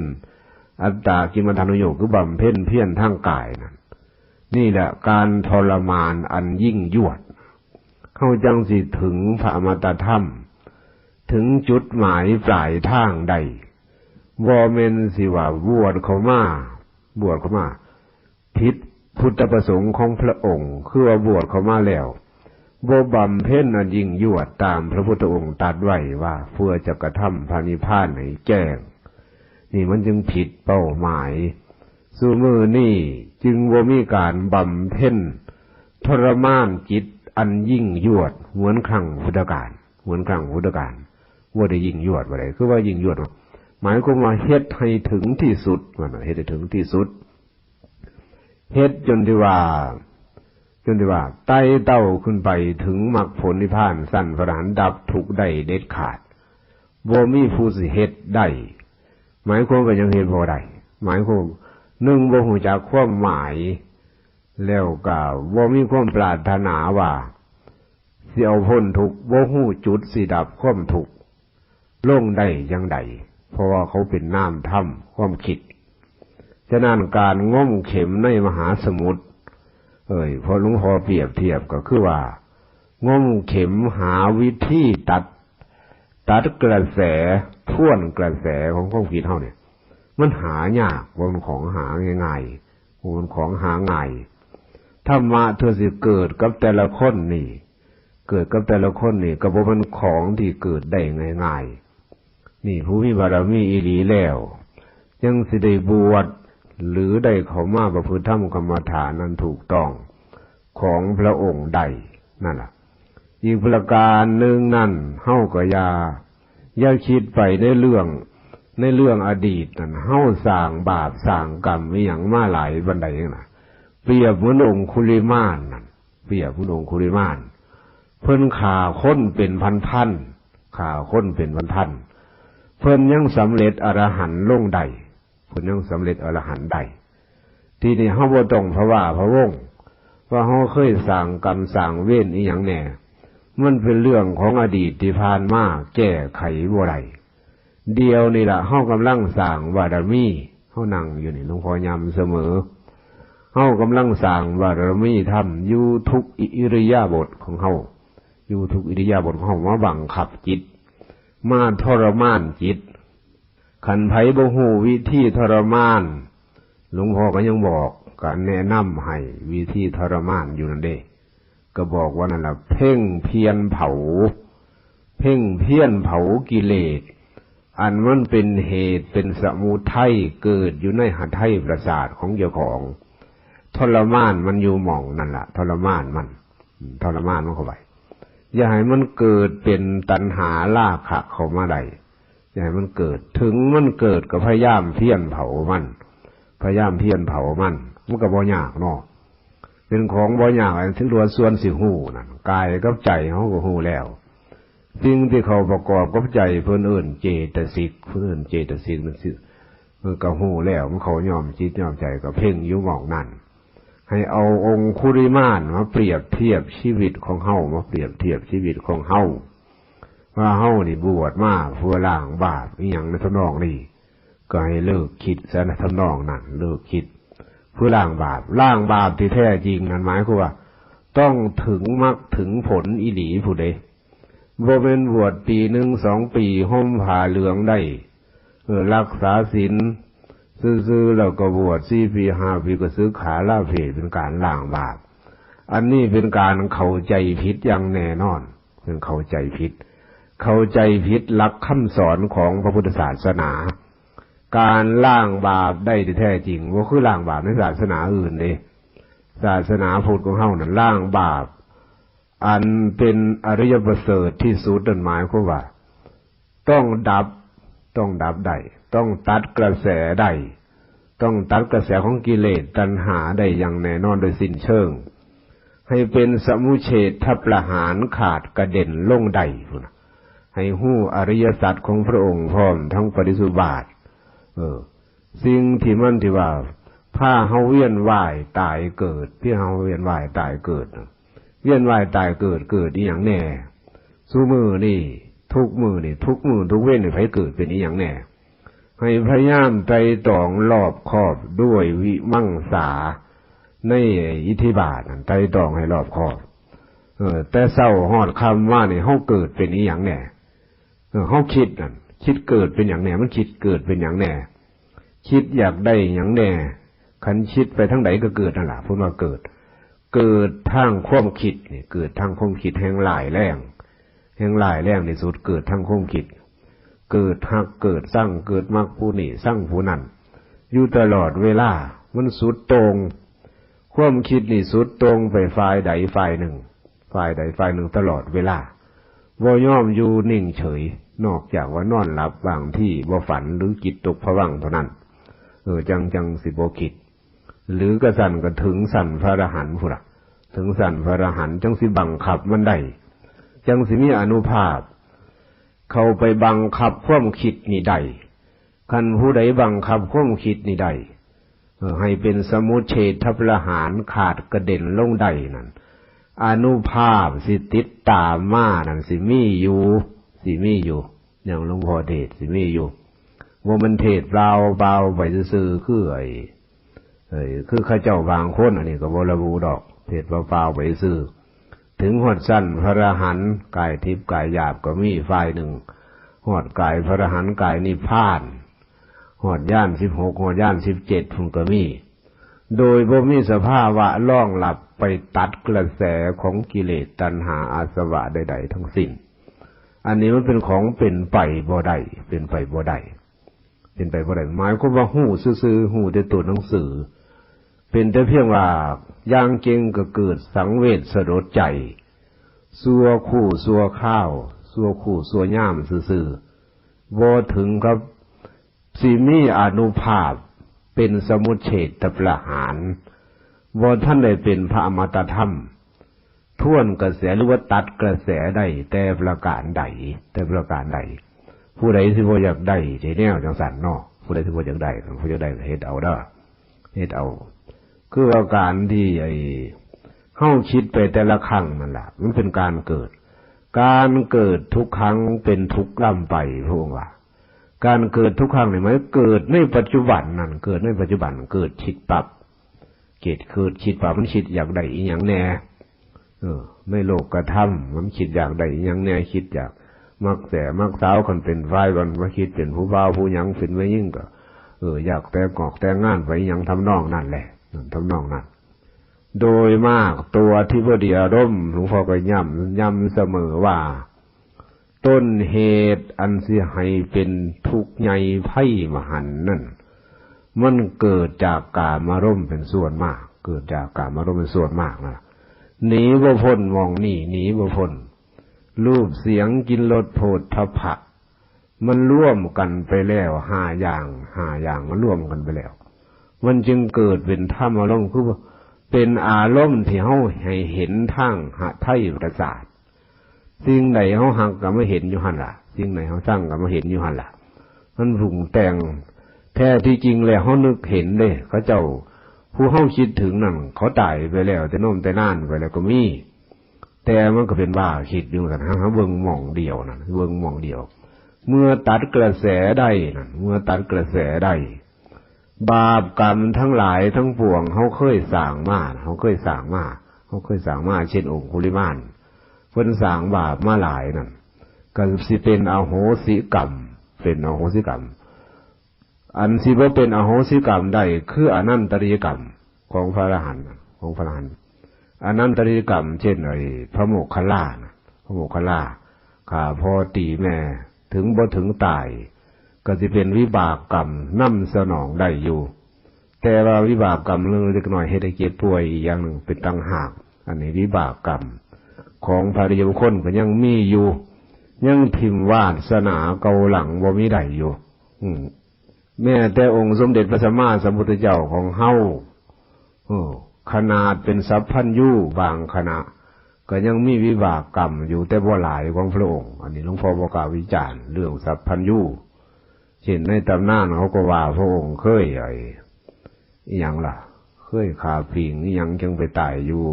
อัตตกิลมัฏฐานุโยค คือบำเพ็ญเพียรทางกายนั่น นี่แหละการทรมานอันยิ่งยวด เขาจังสิถึงพระอมตะธรรม ถึงจุดหมายปลายทางได้ บ่แม่นสิว่าบวชเข้ามา บวชเข้ามา ผิดพุทธประสงค์ของพระองค์ คือว่าบวชเข้ามาแล้ว บ่บำเพ็ญอันยิ่งยวดตามพระพุทธองค์ตรัสไว้ว่า เพื่อจะกระทำพระนิพพานให้แจ้ง นี่มันจึงผิดเป้าหมาย ซุมื้อนี้จึงบ่มีการบำเพ็ญทรมานจิตอันยิ่งยวด เหมือนครั้งพุทธกาล เหมือนครั้งพุทธกาล บ่ได้ยิ่งยวดบ่ได้ คือว่ายิ่งยวด หมายความว่าเฮ็ดให้ถึงที่สุด ว่าน่ะ เฮ็ดให้ถึงที่สุด เฮ็ดจนที่ว่า จนที่ว่าไต่เต้าขึ้นไปถึงมรรคผลนิพพาน ชั้นพระอรหันต์ ดับทุกข์ได้เด็ดขาด บ่มีผู้สิเฮ็ดได้ หมายความว่ายังเฮ็ดบ่ได้ หมายความ หนึ่ง บ่ฮู้จักความหมาย แล้วก็บ่มีความปรารถนาว่าสิเอาพ้นทุกข์ บ่ฮู้จุดสิดับความทุกข์ลงได้จั่งใด เพราะว่าเขาเป็นนามธรรม ความคิด ฉะนั้นการงมเข็มในมหาสมุทร เอ้ย พอหลวงพ่อเปรียบเทียบก็คือว่า งมเข็มหาวิธีตัด ตัดกระแส ทวนกระแสของความคิดเฮาเนี่ย มันหายาก บ่แม่นของหาง่ายๆ บ่แม่นของหาง่าย ธรรมะเทื่อสิเกิดกับแต่ละคนนี่ เกิดกับแต่ละคนนี่ก็บ่แม่นของที่เกิดได้ง่ายๆ นี่ผู้มีบารมีอีหลีแล้ว ยังสิได้บวช หรือได้เข้ามาประพฤติธรรมกรรมฐานนั้นถูกต้องของพระองค์ได้ นั่นล่ะ อีกประการหนึ่งนั่น เฮาก็อย่า อย่าคิดไปในเรื่อง ในเรื่องอดีตนั่น เฮาสร้างบาปสร้างกรรมอิหยังมาหลายปานใดนั่นน่ะ เปรียบเหมือนองคุลิมานนั่น เปรียบเหมือนองคุลิมาน เพิ่นฆ่าคนเป็นพันๆ ฆ่าคนเป็นพันๆ เพิ่นยังสำเร็จอรหันต์ลงได้ เพิ่นยังสำเร็จอรหันต์ได้ ทีนี้เฮาบ่ต้องพะวาพะวง ว่าเฮาเคยสร้างกรรมสร้างเวรอิหยังแหน่ มันเป็นเรื่องของอดีตที่ผ่านมา แก้ไขบ่ได้ เดี๋ยวนี้ล่ะ เฮากำลังสร้างบารมี เฮานั่งอยู่นี่ หลวงพ่อย้ำเสมอ เฮากำลังสร้างบารมีธรรมอยู่ทุกอิริยาบถของเฮา อยู่ทุกอิริยาบถของเฮา มาบังคับจิต มาทรมานจิต คันไผบ่ฮู้วิธีทรมาน หลวงพ่อก็ยังบอก ก็แนะนำให้วิธีทรมานอยู่นั่นเด้ ก็บอกว่านั่นล่ะ เพ่งเพียรเผา เพ่งเพียรเผากิเลส อันมันเป็นเหตุเป็นสมุทัยเกิดอยู่ในหทัยประสาทของเจ้าของ ทรมานมันอยู่หม่องนั่นล่ะ ทรมานมัน อืม ทรมานมันเข้าไป อย่าให้มันเกิดเป็นตัณหาราคะเข้ามาได้ อย่าให้มันเกิด ถึงมันเกิดก็พยายามเพียรเผามัน พยายามเพียรเผามัน มันก็บ่ยากเนาะ เป็นของบ่ยาก อันที่รวดส่วนสิฮู้นั่น กายกับใจเฮาก็ฮู้แล้ว สิ่งที่เข้าประกอบกับใจเพิ่นเอิ้นเจตสิก เพิ่นเอิ้นเจตสิกนั่นสิ มันก็ฮู้แล้ว มันเข้าย่อมจิตย่อมใจ ก็เพ่งอยู่หม่องนั่น ให้เอาองคุลิมานมาเปรียบเทียบชีวิตของเฮา มาเปรียบเทียบชีวิตของเฮา ว่าเฮานี่บวชมาเพื่อล้างบาปอิหยังในทำนองนี้ ก็ให้เลิกคิดซะนะ ทำนองนั้น เลิกคิดเพื่อล้างบาป ล้างบาปที่แท้จริงนั่นหมายความว่า ต้องถึงมรรคถึงผลอีหลีผู้ใด บ่แม่นบวชปีหนึ่งสองปี ห่มผ้าเหลืองได้ เออ รักษาศีลซื่อๆ แล้วก็บวชสี่ปีห้าปีก็สึกขาลาเพศ เป็นการล้างบาป อันนี้เป็นการเข้าใจผิดอย่างแน่นอน เป็นเข้าใจผิด เข้าใจผิดหลักคำสอนของพระพุทธศาสนา การล้างบาปได้ที่แท้จริง บ่คือล้างบาปในศาสนาอื่นเด้ ศาสนาพุทธของเฮานั่นล้างบาป อันเป็นอริยประเสริฐที่สุดนั่นหมายความว่า ต้องดับ ต้องดับได้ ต้องตัดกระแสได้ ต้องตัดกระแสของกิเลสตัณหาได้อย่างแน่นอนโดยสิ้นเชิง ให้เป็นสมุจเฉทประหารขาดกระเด็นลงได้พุ้นน่ะ ให้ฮู้อริยสัจของพระองค์พร้อมทั้งปริสุทธิบาท เออ สิ่งที่มันที่ว่าพาเฮาเวียนว่ายตายเกิด ที่เฮาเวียนว่ายตายเกิดน่ะ เวียนว่ายตายเกิด เกิดอีหยังแน่ ซุมื้อนี่ ทุกมื้อนี่ ทุกมื้อทุกเวรนี่ ไผเกิดเป็นอีหยังแน่ ให้พยายามไตร่ตรองรอบคอบด้วยวิมังสา ในอิทธิบาทนั่น ไตร่ตรองให้รอบคอบ เออ แต่เช้าฮอดค่ำมานี่ เฮาเกิดเป็นอีหยังแน่ เออ เฮาคิดนั่น คิดเกิดเป็นหยังแน่ มันคิดเกิดเป็นหยังแน่ คิดอยากได้หยังแน่ คันคิดไปทางใดก็เกิดนั่นล่ะ เพิ่นว่าเกิด เกิดทางความคิดนี่ เกิดทางความคิดแห่งร้ายแรง แห่งร้ายแรงที่สุด เกิดทางความคิด เกิดฮัก เกิดซัง เกิดมักผู้นี้ ซังผู้นั้น อยู่ตลอดเวลา มันสุดโต่ง ความคิดนี่สุดโต่งไปฝ่ายใดฝ่ายหนึ่ง ฝ่ายใดฝ่ายหนึ่งตลอดเวลา บ่ยอมอยู่นิ่งเฉย นอกจากว่านอนหลับบางทีบ่ฝันหรือจิตตกผวังค์เท่านั้น เออ จัง จังสิบ่คิด หรือกระสันก็ถึงสันพระอรหันต์พุ้นล่ะ ถึงสันพระอรหันต์จังสิบังคับมันได้ จังสิมีอานุภาพ เข้าไปบังคับความคิดนี่ได้ คันผู้ใดบังคับความคิดนี่ได้ เออ ให้เป็นสมุจเฉทประหารขาดกระเด็นลงได้นั่น อานุภาพสิติดตามมานั่นสิมีอยู่ สิมีอยู่ อย่างหลวงพ่อเทศน์สิมีอยู่ บ่แม่นเทศน์เปล่าเปล่าไปซื่อๆ คือไอ้ เอ้ย คือเขาเจ้าบางคน อันนี้ก็บ่ระบุดอก เทศน์เปล่าๆ ไปซื่อ ถึงฮอดชั้นพระอรหันต์กายทิพย์กายหยาบก็มีฝ่ายหนึ่ง ฮอดกายพระอรหันต์กายนิพพาน ฮอดญาณสิบหก ฮอดญาณสิบเจ็ดพุ้นก็มี โดยบ่มีสภาวะรองรับไปตัดกระแสของกิเลสตัณหาอาสวะใดๆ ทั้งสิ้น อันนี้มันเป็นของเป็นไปบ่ได้ เป็นไปบ่ได้ เป็นไปบ่ได้ หมายความว่าฮู้ซื่อๆ ฮู้แต่ตัวหนังสือ เป็นแต่เพียงว่าอย่างเก่งก็เกิดสังเวชสลดใจ ชั่วคู่ชั่วคราว ชั่วคู่ชั่วยามซื่อๆ บ่ถึงกับสิมีอานุภาพเป็นสมุจเฉทประหาร บ่ทันได้เป็นพระอมตะธรรม ทวนกระแสหรือว่าตัดกระแสได้แต่ประการใด แต่ประการใด ผู้ใดที่บ่อยากได้ในแนวจังสันเนาะ ผู้ใดที่บ่อยากได้ ผู้อยากได้ก็เฮ็ดเอาเด้อ เฮ็ดเอา คือว่าการที่ไอ้เฮาคิดไปแต่ละครั้งนั่นล่ะ มันเป็นการเกิด การเกิดทุกครั้งเป็นทุกข์ร่ำไป พระองค์ว่า การเกิดทุกครั้งนี่หมายเกิดในปัจจุบันนั่น เกิดในปัจจุบัน เกิดคิดปั๊บ เกิด เกิดคิดปั๊บ มันคิดอยากได้อีหยังแน่ เออ ในโลกกระทำ มันคิดอยากได้อีหยังแน่ คิดอยากมักแสมักสาว คันเป็นฝ่ายมันมาคิดเป็นผู้บ่าวผู้หยัง เป็นแม่หญิงก็ เออ อยากแต่งงอกแต่งงานไปอีหยังทำนองนั่นแหละ นั่นทำนองนั้น โดยมากตัวอธิบดีอารมณ์ หลวงพ่อก็ย้ำ ย้ำเสมอว่า ต้นเหตุอันสิให้เป็นทุกข์ใหญ่ภัยมหันต์นั่น มันเกิดจากกามารมณ์เป็นส่วนมาก เกิดจากกามารมณ์เป็นส่วนมากนะ หนีบ่พ้นหม่องนี่ หนีบ่พ้น รูปเสียงกลิ่นรสโผฏฐัพพะ มันร่วมกันไปแล้วห้าอย่าง ห้าอย่างมันร่วมกันไปแล้ว มันจึงเกิดเป็นธรรมารมณ์ คือว่าเป็นอารมณ์ที่เฮาให้เห็นทางหทัยประสาท สิ่งใดเฮาฮักก็มาเห็นอยู่หั่นล่ะ สิ่งใดเฮาชังก็มาเห็นอยู่หั่นล่ะ มันปรุงแต่ง แท้ที่จริงแล้วเฮานึกเห็นเด้ เขาเจ้าผู้เฮาคิดถึงนั่น เขาตายไปแล้ว แต่นมแต่นานไปแล้วก็มี แต่มันก็เป็นบ้าคิดอยู่กัน เฮาเบิ่งหม่องเดียวนั่น เบิ่งหม่องเดียว เมื่อตัดกระแสได้นั่น เมื่อตัดกระแสได้ บาปกรรมทั้งหลายทั้งปวงเฮาเคยสร้างมา เฮาเคยสร้างมา เฮาเคยสร้างมา เช่นองคุลิมาน เพิ่นสร้างบาปมาหลายนั่น ก็สิเป็นอโหสิกรรม เป็นอโหสิกรรม อันสิบ่เป็นอโหสิกรรมได้ คืออนันตริยกรรมของพระอรหันต์ ของพระอรหันต์ อนันตริยกรรม เช่นไอ้พระโมคคัลลานะ พระโมคคัลลา ฆ่าพ่อตีแม่ ถึงบ่ถึงตาย ก็สิเป็นวิบากกรรมนำสนองได้อยู่ แต่ว่าวิบากกรรมเรื่องเล็กน้อยเฮ็ดให้เจ็บป่วยอีกอย่างหนึ่งเป็นต่างหาก อันนี้วิบากกรรมของพระอริยบุคคลก็ยังมีอยู่ ยังถิ่มวาสนาเก่าหลังบ่มีได้อยู่ อืม แม้แต่องค์สมเด็จพระสัมมาสัมพุทธเจ้าของเฮา เออ ขนาดเป็นสัพพัญญูบางขณะ ก็ยังมีวิบากกรรมอยู่แต่บ่หลายของพระองค์ อันนี้หลวงพ่อบ่กล้าวิจารณ์เรื่องสัพพัญญู เช่นในตำนานเขาก็ว่าพระองค์เคยไอ้ อิหยังล่ะ เคยฆ่าผิงอิหยังจังไปตายอยู่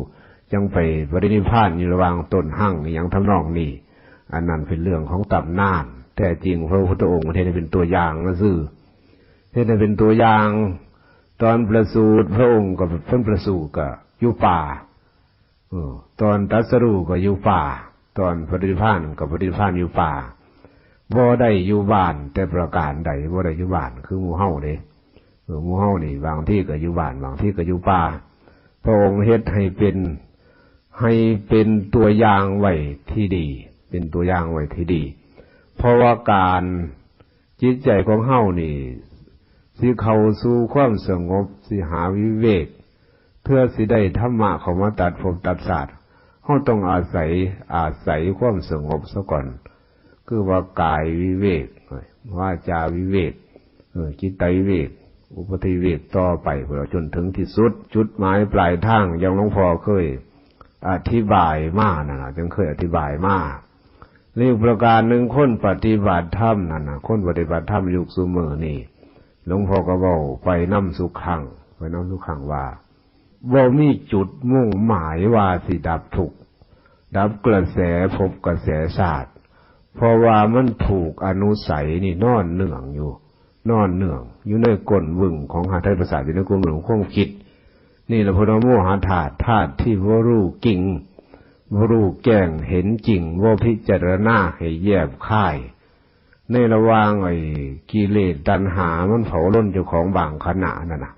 จังไปปรินิพพานอยู่ระหว่างต้นหั่งอิหยังทำนองนี้ อันนั้นเป็นเรื่องของตำนาน แท้จริงพระพุทธองค์เทศน์ให้เป็นตัวอย่างซื่อ เทศน์ให้เป็นตัวอย่าง ตอนประสูติพระองค์ก็เพิ่นประสูติก็อยู่ป่า เออ ตอนตรัสรู้ก็อยู่ป่า ตอนปรินิพพานก็ปรินิพพานอยู่ป่า บ่ได้อยู่บ้านแต่ประการใด บ่ได้อยู่บ้านคือหมู่เฮาเด้ เออ หมู่เฮานี่บางทีก็อยู่บ้าน บางทีก็อยู่ป่า พระองค์เฮ็ดให้เป็น ให้เป็นตัวอย่างไว้ที่ดี เป็นตัวอย่างไว้ที่ดี เพราะว่าการ จิตใจของเฮานี่ สิเข้าสู่ความสงบ สิหาวิเวก เพื่อสิได้ธรรมะเข้ามาตัดภพตัดชาติ เฮาต้องอาศัย อาศัยความสงบซะก่อน คือว่ากายวิเวก วาจาวิเวก เออ จิตตวิเวก อุปธิวิเวกต่อไป เพื่อจนถึงที่สุด จุดหมายปลายทาง อย่างหลวงพ่อเคยอธิบายมานั่นน่ะ จังเคยอธิบายมา นี่ประการหนึ่ง คนปฏิบัติธรรมนั่นน่ะ คนปฏิบัติธรรมยุคซุมื้อนี่ หลวงพ่อก็เว้าไปนำสุขัง ไปนำสุขังว่า บ่มีจุดมุ่งหมายว่าสิดับทุกข์ ดับกระแสภพกระแสชาติ เพราะว่ามันถูกอนุสัยนี่นอนเนื่องอยู่ นอนเนื่องอยู่ในก้นบึ้งของหาไทยประสาท อยู่ในก้นบึ้งของความคิด นี่แหละพุทธโมหะธาตุ ธาตุที่บ่รู้จริง บ่รู้แจ้งเห็นจริง บ่พิจารณาให้แยบคาย ในระหว่างไอ้กิเลสตัณหามันเผาลนเจ้าของบางขณะนั่นน่ะ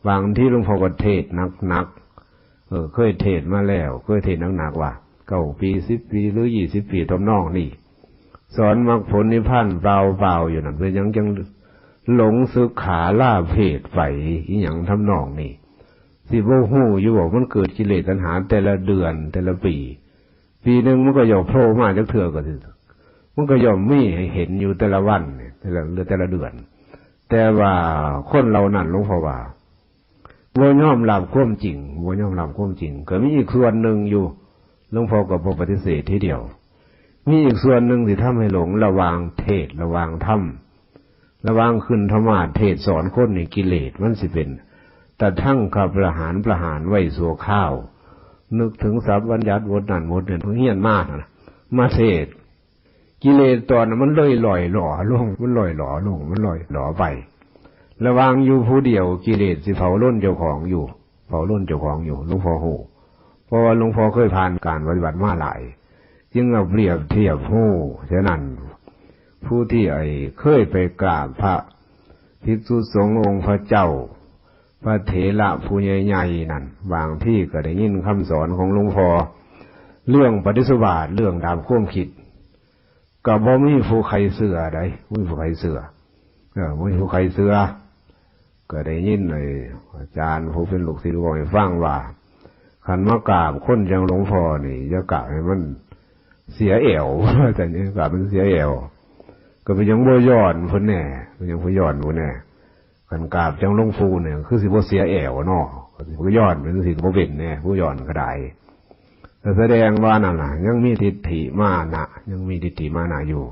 บางทีหลวงพ่อก็เทศน์หนักๆ เออ เคยเทศน์มาแล้ว เคยเทศน์หนักๆ ว่า เก้าปี สิบปี หรือ ยี่สิบปี ทำนองนี้ สอนมรรคผลนิพพานเปล่าๆ อยู่นั่น เพิ่นยัง ยังหลงสึกขาลาเพศไป อิหยังทำนองนี้ สิบ่ฮู้อยู่ว่ามันเกิดกิเลสตัณหาแต่ละเดือน แต่ละปี ปีหนึ่งมันก็ย่อมโผล่มาจักเทื่อก็สิ มันก็ย่อมมีให้เห็นอยู่แต่ละวันนี่ แต่ละ แต่ละเดือน แต่ว่าคนเหล่านั้นหลวงพ่อว่า บ่ยอมรับความจริง บ่ยอมรับความจริง ก็มีอีกส่วนหนึ่งอยู่ หลวงพ่อก็บ่ปฏิเสธทีเดียว มีอีกส่วนหนึ่งที่ทำให้หลง ระหว่างเทศน์ ระหว่างธรรม ระหว่างขึ้นธรรมาสน์เทศน์สอนคนนี่ กิเลสมันสิเป็น ตะทังคประหาร ประหารไว้ชั่วคราว นึกถึงศัพท์บัญญัติบทนั้นบทนี้ เฮียนมาหั่นน่ะ มาเทศน์ กิเลสตอนนั้นมันเลยล่อยหลอลง มันล่อยหลอลง มันล่อยหลอไป ระหว่างอยู่ผู้เดียว กิเลสสิเผาลนเจ้าของอยู่ เผาลนเจ้าของอยู่ หลวงพ่อฮู้ เพราะว่าหลวงพ่อเคยผ่านการปฏิบัติมาหลาย จึงเอาเปรียบเทียบฮู้ ฉะนั้น ผู้ที่ไอ้เคยไปกราบพระภิกษุสงฆ์องค์พระเจ้า พระเถระผู้ใหญ่ๆ นั่น บางทีก็ได้ยินคำสอนของหลวงพ่อ เรื่องปฏิจจสมุปบาท เรื่องดับความคิด ก็บ่มีผู้ใครเชื่อใด บ่มีผู้ใครเชื่อ เออ บ่มีผู้ใครเชื่อ ก็ได้ยินไอ้อาจารย์ผู้เป็นลูกศิษย์บอกให้ฟังว่า คันมากราบคนอย่างหลวงพ่อนี่ อย่ากราบให้มันเสียแอว แต่นี่กราบมันเสียแอว ก็เป็นหยังบ่ย้อนเพิ่นแน่ เป็นหยังบ่ย้อนเพิ่นแน่ คันกราบจังหลวงปู่เนี่ย คือสิบ่เสียแอวเนาะ ก็ย้อนเป็นสิบ่เป็นแน่ ผู้ย้อนก็ได้ ก็แสดงว่านั่นน่ะ ยังมีทิฏฐิมานะ ยังมีทิฏฐิมานะอยู่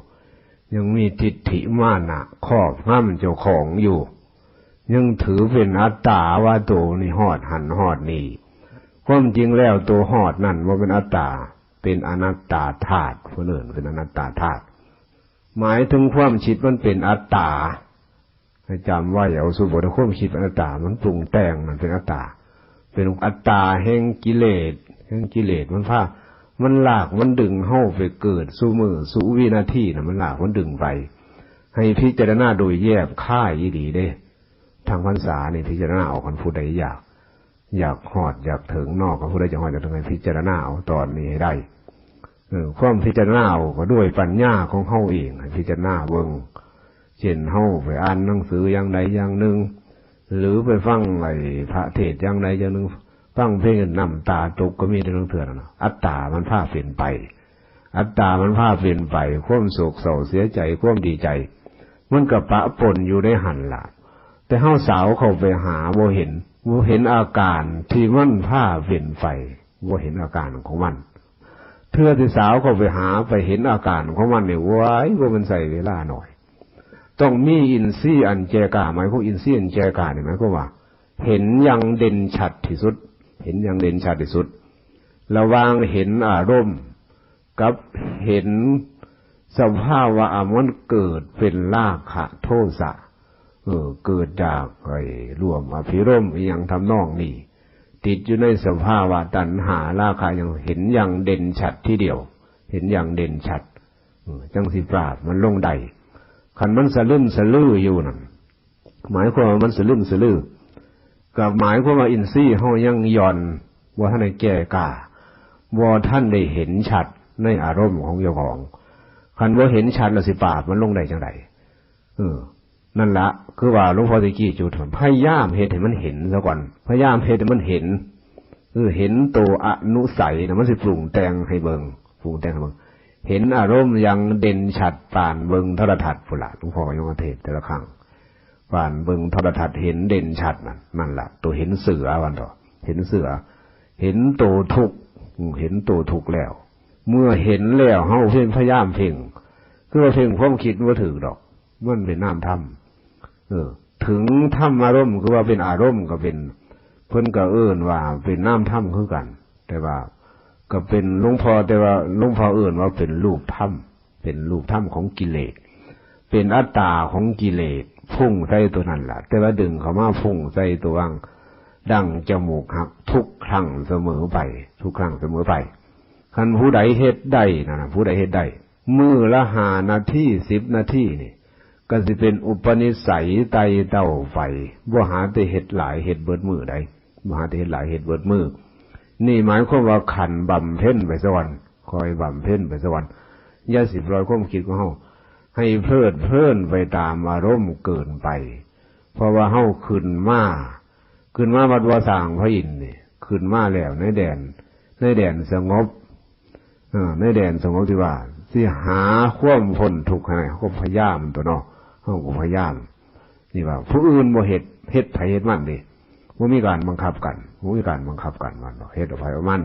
ยังมีทิฏฐิมานะครอบงำเจ้าของอยู่ ยังถือเป็นอัตตาว่าโตนี่ฮอดหั้นฮอดนี่ ความจริงแล้วโตฮอดนั่นบ่เป็นอัตตา เป็นอนัตตาธาตุ เพิ่นเอิ้นเป็นอนัตตาธาตุ หมายถึงความคิดมันเป็นอัตตา ให้จำไว้ เอาสมมุติว่าความคิดเป็นอัตตา มันปรุงแต่ง มันเป็นอัตตา เป็นอัตตาแห่งกิเลส แห่งกิเลส มันพา มันลาก มันดึงเฮาไปเกิดสู่มื้อสู่วินาทีน่ะ มันลาก มันดึงไป ให้พิจารณาโดยแยบคายอีหลีเด้ ทางพรรษานี่พิจารณาเอา คันผู้ใดอยาก อยากฮอด อยากถึงเนาะ คันผู้ใดอยากฮอดอยากถึง ให้พิจารณาเอาตอนนี้ให้ได้ เออ ความพิจารณาเอาก็ด้วยปัญญาของเฮาเอง ให้พิจารณาเบิ่ง เช่นเฮาไปอ่านหนังสืออย่างใดอย่างหนึ่ง หรือไปฟังไอ้พระเทศน์อย่างใดอย่างหนึ่ง ฟังเพลงน้ำตาตกก็มีในลางเทื่อนะ อัตตามันพาเป็นไป อัตตามันพาเป็นไป ความโศกเศร้าเสียใจ ความดีใจ มันก็ปะปนอยู่ในหั่นล่ะ แต่เฮาสาวเข้าไปหาบ่เห็น บ่เห็นอาการที่มันพาเป็นไป บ่เห็นอาการของมัน เทื่อที่สาวเข้าไปหาไปเห็นอาการของมันนี่ โอ้ย บ่แม่นใช้เวลาน้อย ต้องมีอินทรีย์อันแก่กล้า หมายความอินทรีย์อันแก่กล้านี่หมายความว่า เห็นอย่างเด่นชัดที่สุด เห็นอย่างเด่นชัดที่สุด ระหว่างเห็นอารมณ์ กับเห็นสภาวะมันเกิดเป็นราคะโทสะ เออ เกิดจากไอ้ร่วมอภิรมย์อิหยังทำนองนี้ ติดอยู่ในสภาวะตัณหาราคะ อย่างเห็นอย่างเด่นชัดทีเดียว เห็นอย่างเด่นชัด เออ จั่งสิปราบมันลงได้ คันมันสะลึมสะลืออยู่นั่น หมายความว่ามันสะลึมสะลือ ก็หมายความว่าอินทรีย์เฮายังหย่อน บ่ทันได้แก่กล้า บ่ทันได้เห็นชัดในอารมณ์ของเจ้าของ คันบ่เห็นชัดแล้วสิปราบมันลงได้จั่งใด เออ นั่นละ คือว่าหลวงพ่อตะกี้จุด พยายามเฮ็ดให้มันเห็นซะก่อน พยายามเฮ็ดให้มันเห็น เออ เห็นตัวอนุสัยนะ มันสิปรุงแต่งให้เบิ่ง ปรุงแต่งให้เบิ่ง เห็นอารมณ์อย่างเด่นชัดปานเบิ่งโทรทัศน์พุ้นละ หลวงพ่อยังมาเทศน์แต่ละครั้ง ปานเบิ่งโทรทัศน์เห็นเด่นชัดนั่น นั่นละ ตัวเห็นเสือวันต่อ เห็นเสือ เห็นตัวทุกข์ อืม เห็นตัวทุกข์แล้ว เมื่อเห็นแล้ว เฮาเพ่ง พยายามเพ่ง คือว่าเพ่งความคิดบ่ถืกดอก มันเป็นนามธรรม เออ ถึงธรรมารมณ์ คือว่าเป็นอารมณ์ก็เป็น เพิ่นก็เอิ้นว่าเป็นนามธรรมคือกัน แต่ว่าก็เป็นหลวงพ่อ แต่ว่าหลวงพ่อเอิ้นว่าเป็นรูปธรรม เป็นรูปธรรมของกิเลส เป็นอัตตาของกิเลส พุ่งใส่ตัวนั่นล่ะ แต่ว่าดึงเข้ามาพุ่งใส่ตัวว่างดังจมูกหัก ทุกครั้งเสมอไป ทุกครั้งเสมอไป คันผู้ใดเฮ็ดได้นะ ผู้ใดเฮ็ดได้ มื้อละห้านาที สิบนาทีนี่ ก็สิเป็นอุปนิสัยไต่เต้าไป บ่หาแต่เฮ็ดหลาย เฮ็ดเบิดมื้อใด บ่หาแต่เฮ็ดหลาย เฮ็ดเบิดมื้อ นี่หมายความว่าขันบำเพ็ญไปซะก่อน คอยบำเพ็ญไปซะก่อน อย่าสิปล่อยความคิดของเฮาให้เพลิดเพลินไปตามอารมณ์เกินไป เพราะว่าเฮาขึ้นมา ขึ้นมาวัดวาสร้างพระอินทร์นี่ ขึ้นมาแล้วในแดน ในแดนสงบ เออ ในแดนสงบที่ว่า สิหาความพ้นทุกข์ให้ เฮาก็พยายามตัวเนาะ เฮาก็พยายาม นี่ว่า ผู้อื่นบ่เฮ็ด เฮ็ดไผเฮ็ดมันเด้ บ่มีการบังคับกัน บ่มีการบังคับกัน มันเฮ็ดเอาไผเอามัน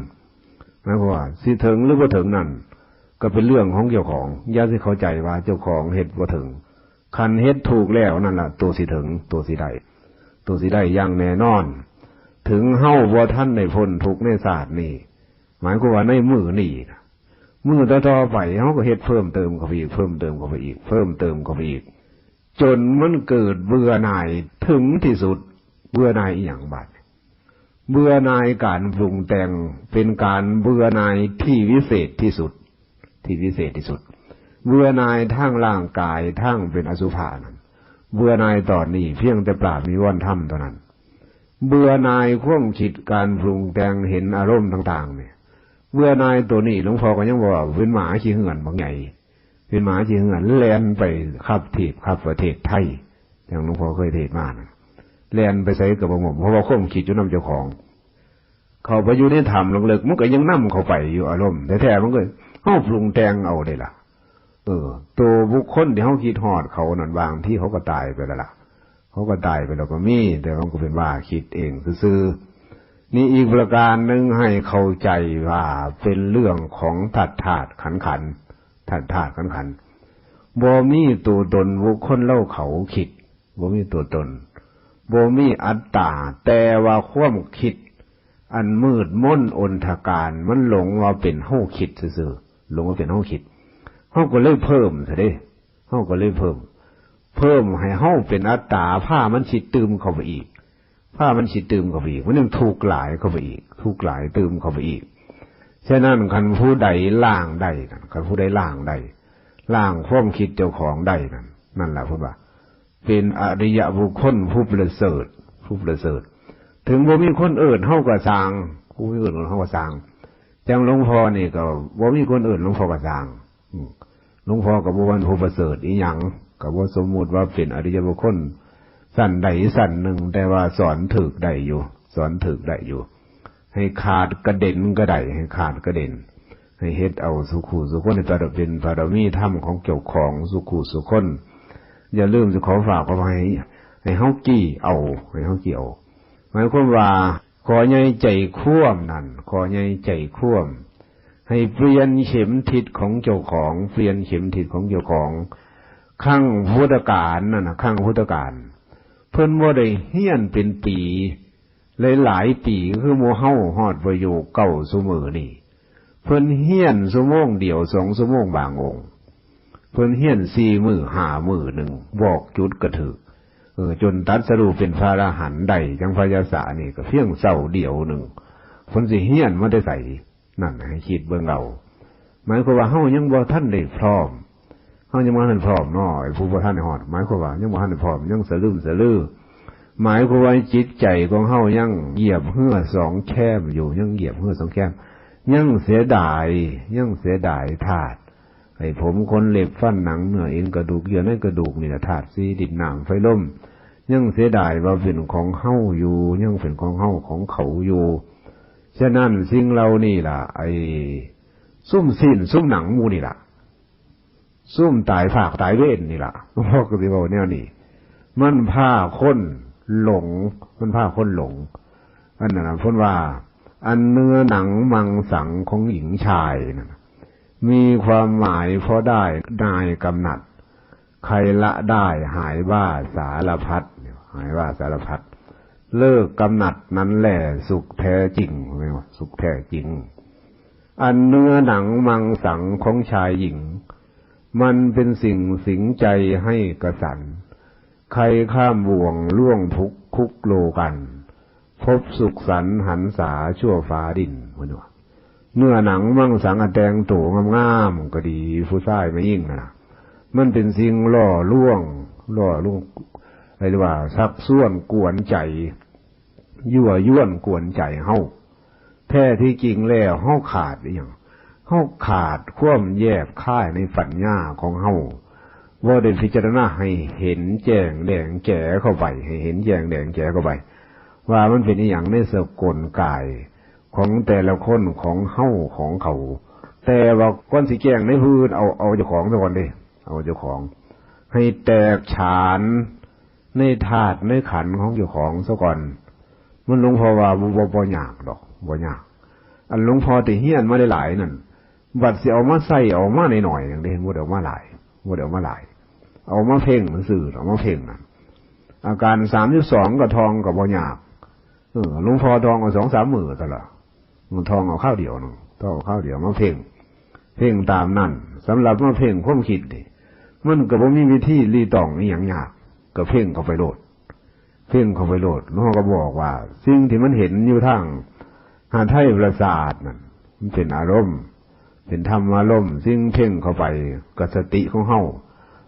หมายความว่า สิถึงหรือบ่ถึงนั่น ก็เป็นเรื่องของเจ้าของ อย่าสิเข้าใจว่าเจ้าของเฮ็ดบ่ถึง คันเฮ็ดถูกแล้วนั่นล่ะ ตัวสิถึง ตัวสิได้ ตัวสิได้อย่างแน่นอน ถึงเฮาบ่ทันได้พ้นทุกข์ในชาตินี้ หมายความว่าในมื้อนี้นะ มื้อต่อๆไปเฮาก็เฮ็ดเพิ่มเติมเข้าไปอีก เพิ่มเติมเข้าไปอีก เพิ่มเติมเข้าไปอีก จนมันเกิดเบื่อหน่ายถึงที่สุด เบื่อหน่ายอีหยังบาดนี้ เบื่อหน่ายการปรุงแต่ง เป็นการเบื่อหน่ายที่วิเศษที่สุด ที่วิเศษที่สุด เบื่อหน่ายทางร่างกาย ทางเป็นอสุภะนั่น เบื่อหน่ายตอนนี้ เพียงแต่ปราบนิวรณ์ธรรมเท่านั้น เบื่อหน่ายความคิด การปรุงแต่ง เห็นอารมณ์ต่างๆเนี่ย เบื่อหน่ายตัวนี้ หลวงพ่อก็ยังบอกว่าเป็นหมาขี้เหื่อนบักใหญ่ เป็นหมาขี้เหื่อน แล่นไปคับเทพคับประเทศไทย อย่างหลวงพ่อเคยเทศน์มานะ แล่นไปไสก็บ่งม เพราะว่าความคิดอยู่นำเจ้าของ เข้าไปอยู่ในถ้ำลึกๆ มันก็ยังนำเข้าไปอยู่อารมณ์ แท้ๆ มันก็ เฮาปรุงแต่งเอาเด้ล่ะ เออ ตัวบุคคลที่เฮาคิดฮอดเขานั่น บางทีเขาก็ตายไปแล้วล่ะ เขาก็ตายไปแล้วก็มี แต่มันก็เป็นว่าคิดเองซื่อๆ นี่อีกประการหนึ่งให้เข้าใจว่าเป็นเรื่องของธาตุธาตุขันธ์ขันธ์ ธาตุธาตุขันธ์ขันธ์ บ่มีตัวตนบุคคลเฮาเขาคิด บ่มีตัวตน บ่มีอัตตา แต่ว่าความคิดอันมืดมนอนทกาน มันหลงว่าเป็นเฮาคิดซื่อๆ หลงว่าเป็นเฮาคิด เฮาก็เลยเพิ่มซะเด้ เฮาก็เลยเพิ่ม เพิ่มให้เฮาเป็นอัตตา พามันคิดตื่มเข้าไปอีก พามันคิดตื่มเข้าไปอีก มันยังทุกข์หลายเข้าไปอีก ทุกข์หลายตื่มเข้าไปอีก ฉะนั้นคันผู้ใดล้างได้นั่น คันผู้ใดล้างได้ ล้างความคิดเจ้าของได้นั่น นั่นแหละเพิ่นว่า เป็นอริยบุคคลผู้ประเสริฐ ผู้ประเสริฐ ถึงบ่มีคนเอิ้นเฮาก็ซ่าง ผู้มีเอิ้นเฮาก็ซ่าง จั่งหลวงพ่อนี่ก็บ่มีคนเอิ้นหลวงพ่อก็ซ่าง อืม หลวงพ่อก็บ่แม่นผู้ประเสริฐอีหยัง ก็บ่สมมุติว่าเป็นอริยบุคคลชั้นใดชั้นหนึ่ง แต่ว่าสอนถูกได้อยู่ สอนถูกได้อยู่ ให้ขาดกระเด็นก็ได้ ให้ขาดกระเด็น ให้เฮ็ดเอาสู่คู่สู่คน ให้เป็นบารมีธรรมของเจ้าของสู่คู่สู่คน อย่าลืมสิขอฝากเอาไว้ ให้เฮากี้เอา ให้เฮากี้เอา หมายความว่า ข้อใหญ่ใจความนั่น ข้อใหญ่ใจความ ให้เปลี่ยนเข็มทิศของเจ้าของ เปลี่ยนเข็มทิศของเจ้าของ ครั้งพุทธกาลนั่นน่ะ ครั้งพุทธกาล เพิ่นบ่ได้เฮียนเป็นปี หลายๆปี คือหมู่เฮาฮอดประโยคเก้าซุมื้อนี่ เพิ่นเฮียนชั่วโมงเดียว สองชั่วโมงบางองค์ เพิ่นเฮียนสี่มื้อห้ามื้อหนึ่ง บอกจุดกะถืก เออ จนตรัสรู้เป็นพระอรหันต์ได้ จั่งพญาสานี่ก็เพียงเช้าเดียวหนึ่ง เพิ่นสิเฮียนมาแต่ไส นั่นให้คิดเบิ่งเอา หมายความว่าเฮายังบ่ทันได้พร้อม เฮายังบ่ทันพร้อมเนาะ ไอ้ผู้บ่ทันได้ฮอด หมายความว่ายังบ่ทันได้พร้อม ยังสะลึมสะลือ หมายความว่าจิตใจของเฮายังเหยียบเฮือสองแคมอยู่ ยังเหยียบเฮือสองแคม ยังเสียดาย ยังเสียดายธาตุ ไอ้ผมขนเล็บฟันหนังเนื้อเอ็นกระดูกเยื่อในกระดูกนี่แหละ ธาตุสี่ดินน้ำไฟลม ยังเสียดายว่าเป็นของเฮาอยู่ ยังเป็นของเฮาของเขาอยู่ ฉะนั้นสิ่งเหล่านี้ล่ะ ไอ้ซุ่มสิ้นซุ่มหนังหมู่นี่ล่ะ ซุ่มตายฟากตายเวรนี่ล่ะ พวกสิเว้าแนวนี้ มันพาคนหลง มันพาคนหลง อันนั้นน่ะเพิ่นว่า อันเนื้อหนังมังสังของหญิงชายนั่นน่ะ มีความหมายเพราะได้นายกำหนัด ใครละได้หายบ้าสารพัด หายบ้าสารพัด เลิกกำหนัดนั้นแหละสุขแท้จริง เห็นไหมว่าสุขแท้จริง อันเนื้อหนังมังสังของชายหญิง มันเป็นสิ่งสิงใจให้กระสัน ใครข้ามบ่วงล่วงทุกข์คุกโลกัน พบสุขสันต์หันษาชั่วฟ้าดิน เพิ่นว่า เนื้อหนังมังสังอันแต่งตัวงามๆก็ดี ผู้ชายแม่หญิงนั่นน่ะ มันเป็นสิ่งล่อลวง ล่อลวง เรียกว่าชักชวนกวนใจ ยั่วยวนกวนใจเฮา แท้ที่จริงแล้วเฮาขาดอีหยัง เฮาขาดความแยบคายในปัญญาของเฮา บ่ได้พิจารณาให้เห็นแจ้งแดงแจ๋เข้าไป ให้เห็นแจ้งแดงแจ๋เข้าไป ว่ามันเป็นอีหยังในสกลกายของแต่ละคน ของเฮาของเขา แต่ว่าก่อนสิแจ้งในผู้อื่น เอา เอาเจ้าของซะก่อนเด้ เอาเจ้าของ ให้แตกฉานในธาตุในขันธ์ของเจ้าของซะก่อน มันหลวงพ่อว่าบ่ บ่ บ่ยากดอก บ่ยาก อันหลวงพ่อที่เฮียนมาหลายๆนั่น บัดสิเอามาใส่เอามาหน่อยๆหนึ่งเด้ บ่ได้เอามาหลาย บ่ได้เอามาหลาย เอามาเพ่งซื่อๆ เอามาเพ่งนั่น อาการสามสิบสองก็ท่องก็บ่ยาก เออ หลวงพ่อท่องเอาสองสามมื้อเท่านั้นล่ะ มันท่องเอาคราวเดียวหนึ่ง ท่องเอาคราวเดียวมาเพ่ง เพ่งตามนั่น สำหรับมาเพ่งความคิดนี่ มันก็บ่มีวิธีรีตองอีหยังยาก ก็เพ่งเข้าไปโลด เพ่งเข้าไปโลด หลวงพ่อก็บอกว่า สิ่งที่มันเห็นอยู่ทางหาไทยประสาทนั่น มันเป็นอารมณ์ เป็นธรรมารมณ์ สิ่งเพ่งเข้าไปกับสติของเฮา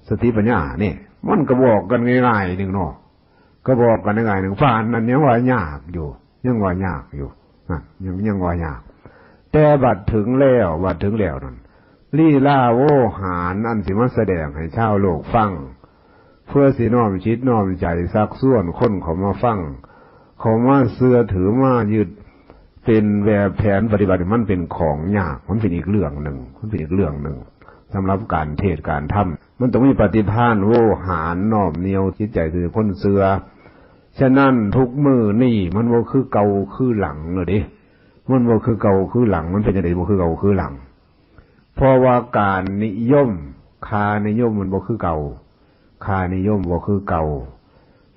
สติปัญญานี่ มันก็บอกกันง่ายๆหนึ่งเนาะ ก็บอกกันง่ายๆหนึ่ง ป่านนั้นยังว่ายากอยู่ ยังว่ายากอยู่นะ ยัง ยังว่ายาก แต่บัดถึงแล้ว บัดถึงแล้วนั่น ลีลาโวหารอันสิมาแสดงให้ชาวโลกฟัง เพื่อสิน้อมจิตน้อมใจชักชวนคนเขามาฟัง เขามาเชื่อถือมายึด เป็นแบบแผนปฏิบัติ มันเป็นของยาก มันเป็นอีกเรื่องหนึ่ง มันเป็นอีกเรื่องหนึ่ง สำหรับการเทศน์การธรรม มันต้องมีปฏิภาณโวหารน้อมเหนี่ยวจิตใจสู่คนเชื่อ ฉะนั้นทุกมื้อนี่มันบ่คือเก่าคือหลังเลยเด้ มันบ่คือเก่าคือหลัง มันเป็นจั่งใดบ่คือเก่าคือหลัง เพราะว่าการนิยม ค่านิยมมันบ่คือเก่า ค่านิยมบ่คือเก่า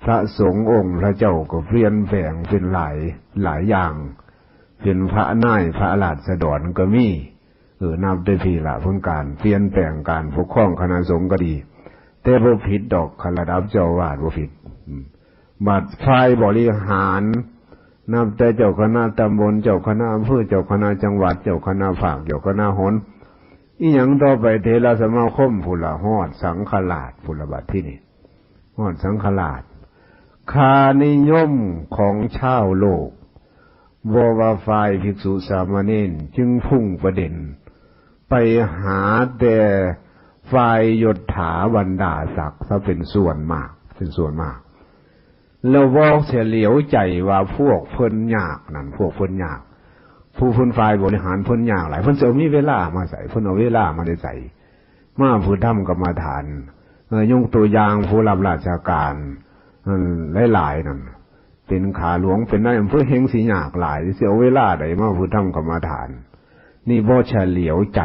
พระสงฆ์องค์พระเจ้าก็เปลี่ยนแปลงเป็นหลาย หลายอย่าง เป็นพระนายพระราษฎรก็มี เออ นับได้พี้ละผลการเปลี่ยนแปลงการปกครองคณะสงฆ์ก็ดี แต่บ่ผิดดอก คันระดับเจ้าอาวาสบ่ผิด อืม บัดฝ่ายบริหาร นับแต่เจ้าคณะตำบล เจ้าคณะอำเภอ เจ้าคณะจังหวัด เจ้าคณะภาค เจ้าคณะหน อีหยังต่อไป เถรสมาคมพุ้นละ ฮอดสังฆราชพุ้นละ บัดที่นี่ ฮอดสังฆราช ค่านิยมของชาวโลก บ่ว่าฝ่ายภิกษุสามเณร จึงพุ่งประเด็น ไปหาแต่ฝ่ายยศถาบรรดาศักดิ์ซะเป็นส่วนมาก เป็นส่วนมาก แล้วบ่เฉลียวใจว่าพวกเพิ่นยากนั่น พวกเพิ่นยาก ผู้เพิ่นฝ่ายบริหารเพิ่นยากหลาย เพิ่นสิเอามีเวลามาใส เพิ่นเอาเวลามาได้ใส มาเพื่อทำกรรมฐาน เอ่อ ยกตัวอย่างผู้รับราชการ เอ่อ หลายๆ นั่น เป็นข้าหลวง เป็นนายอำเภอ แฮ่งสิยากหลาย สิเอาเวลาใดมาเพื่อทำกรรมฐาน นี่บ่เฉลียวใจ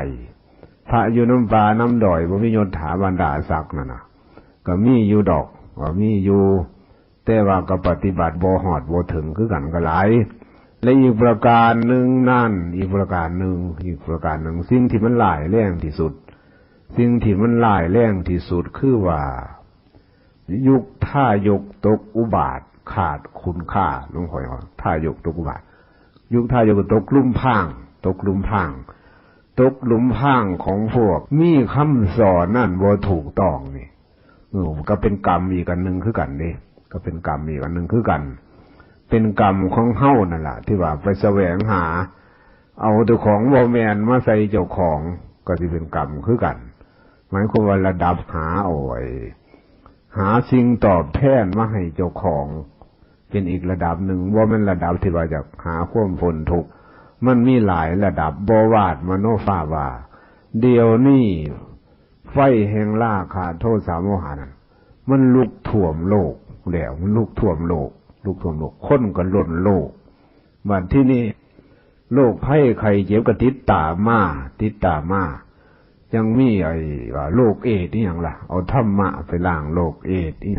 พระอยู่นำป่านำดอย บ่มียศถาบรรดาศักดิ์นั่นน่ะ ก็มีอยู่ดอก ก็มีอยู่ แต่ว่าก็ปฏิบัติบ่ฮอดบ่ถึงคือกันก็หลาย และอีกประการหนึ่งนั่น อีกประการหนึ่ง อีกประการหนึ่ง สิ่งที่มันร้ายแรงที่สุด สิ่งที่มันร้ายแรงที่สุดคือว่า ยุคทายกตกอุบาทขาดคุณค่า หลวงพ่อว่า ทายกตกอุบาท ยุคทายกตกหลุมพราง ตกหลุมพราง ตกหลุมพรางของพวกมีคำสอนนั่นบ่ถูกต้องนี่ เออ ก็เป็นกรรมอีกอันหนึ่งคือกันเด้ ก็เป็นกรรมอีกอันหนึ่งคือกัน เป็นกรรมของเฮานั่นล่ะ ที่ว่าไปแสวงหา เอาตัวของบ่แม่นมาใส่เจ้าของ ก็สิเป็นกรรมคือกัน หมายความว่าระดับหาเอาไอ้ หาสิ่งตอบแทนมาให้เจ้าของ เป็นอีกระดับหนึ่ง บ่แม่นระดับที่ว่าอยากหาความพ้นทุกข์ มันมีหลายระดับ บ่วาดมโนภาพว่า เดี๋ยวนี้ไฟแห่งราคะโทสะโมหะนั่น มันลุกท่วมโลกแล้ว มันลุกท่วมโลก ลุกท่วมโลก คนก็ล้นโลก บัดที่นี่โรคภัยไข้เจ็บก็ติดตามมา ติดตามมา ยังมีไอ้ว่าโรคเอดส์นี่หยังล่ะ เอาธรรมะไปล้างโรคเอดส์นี่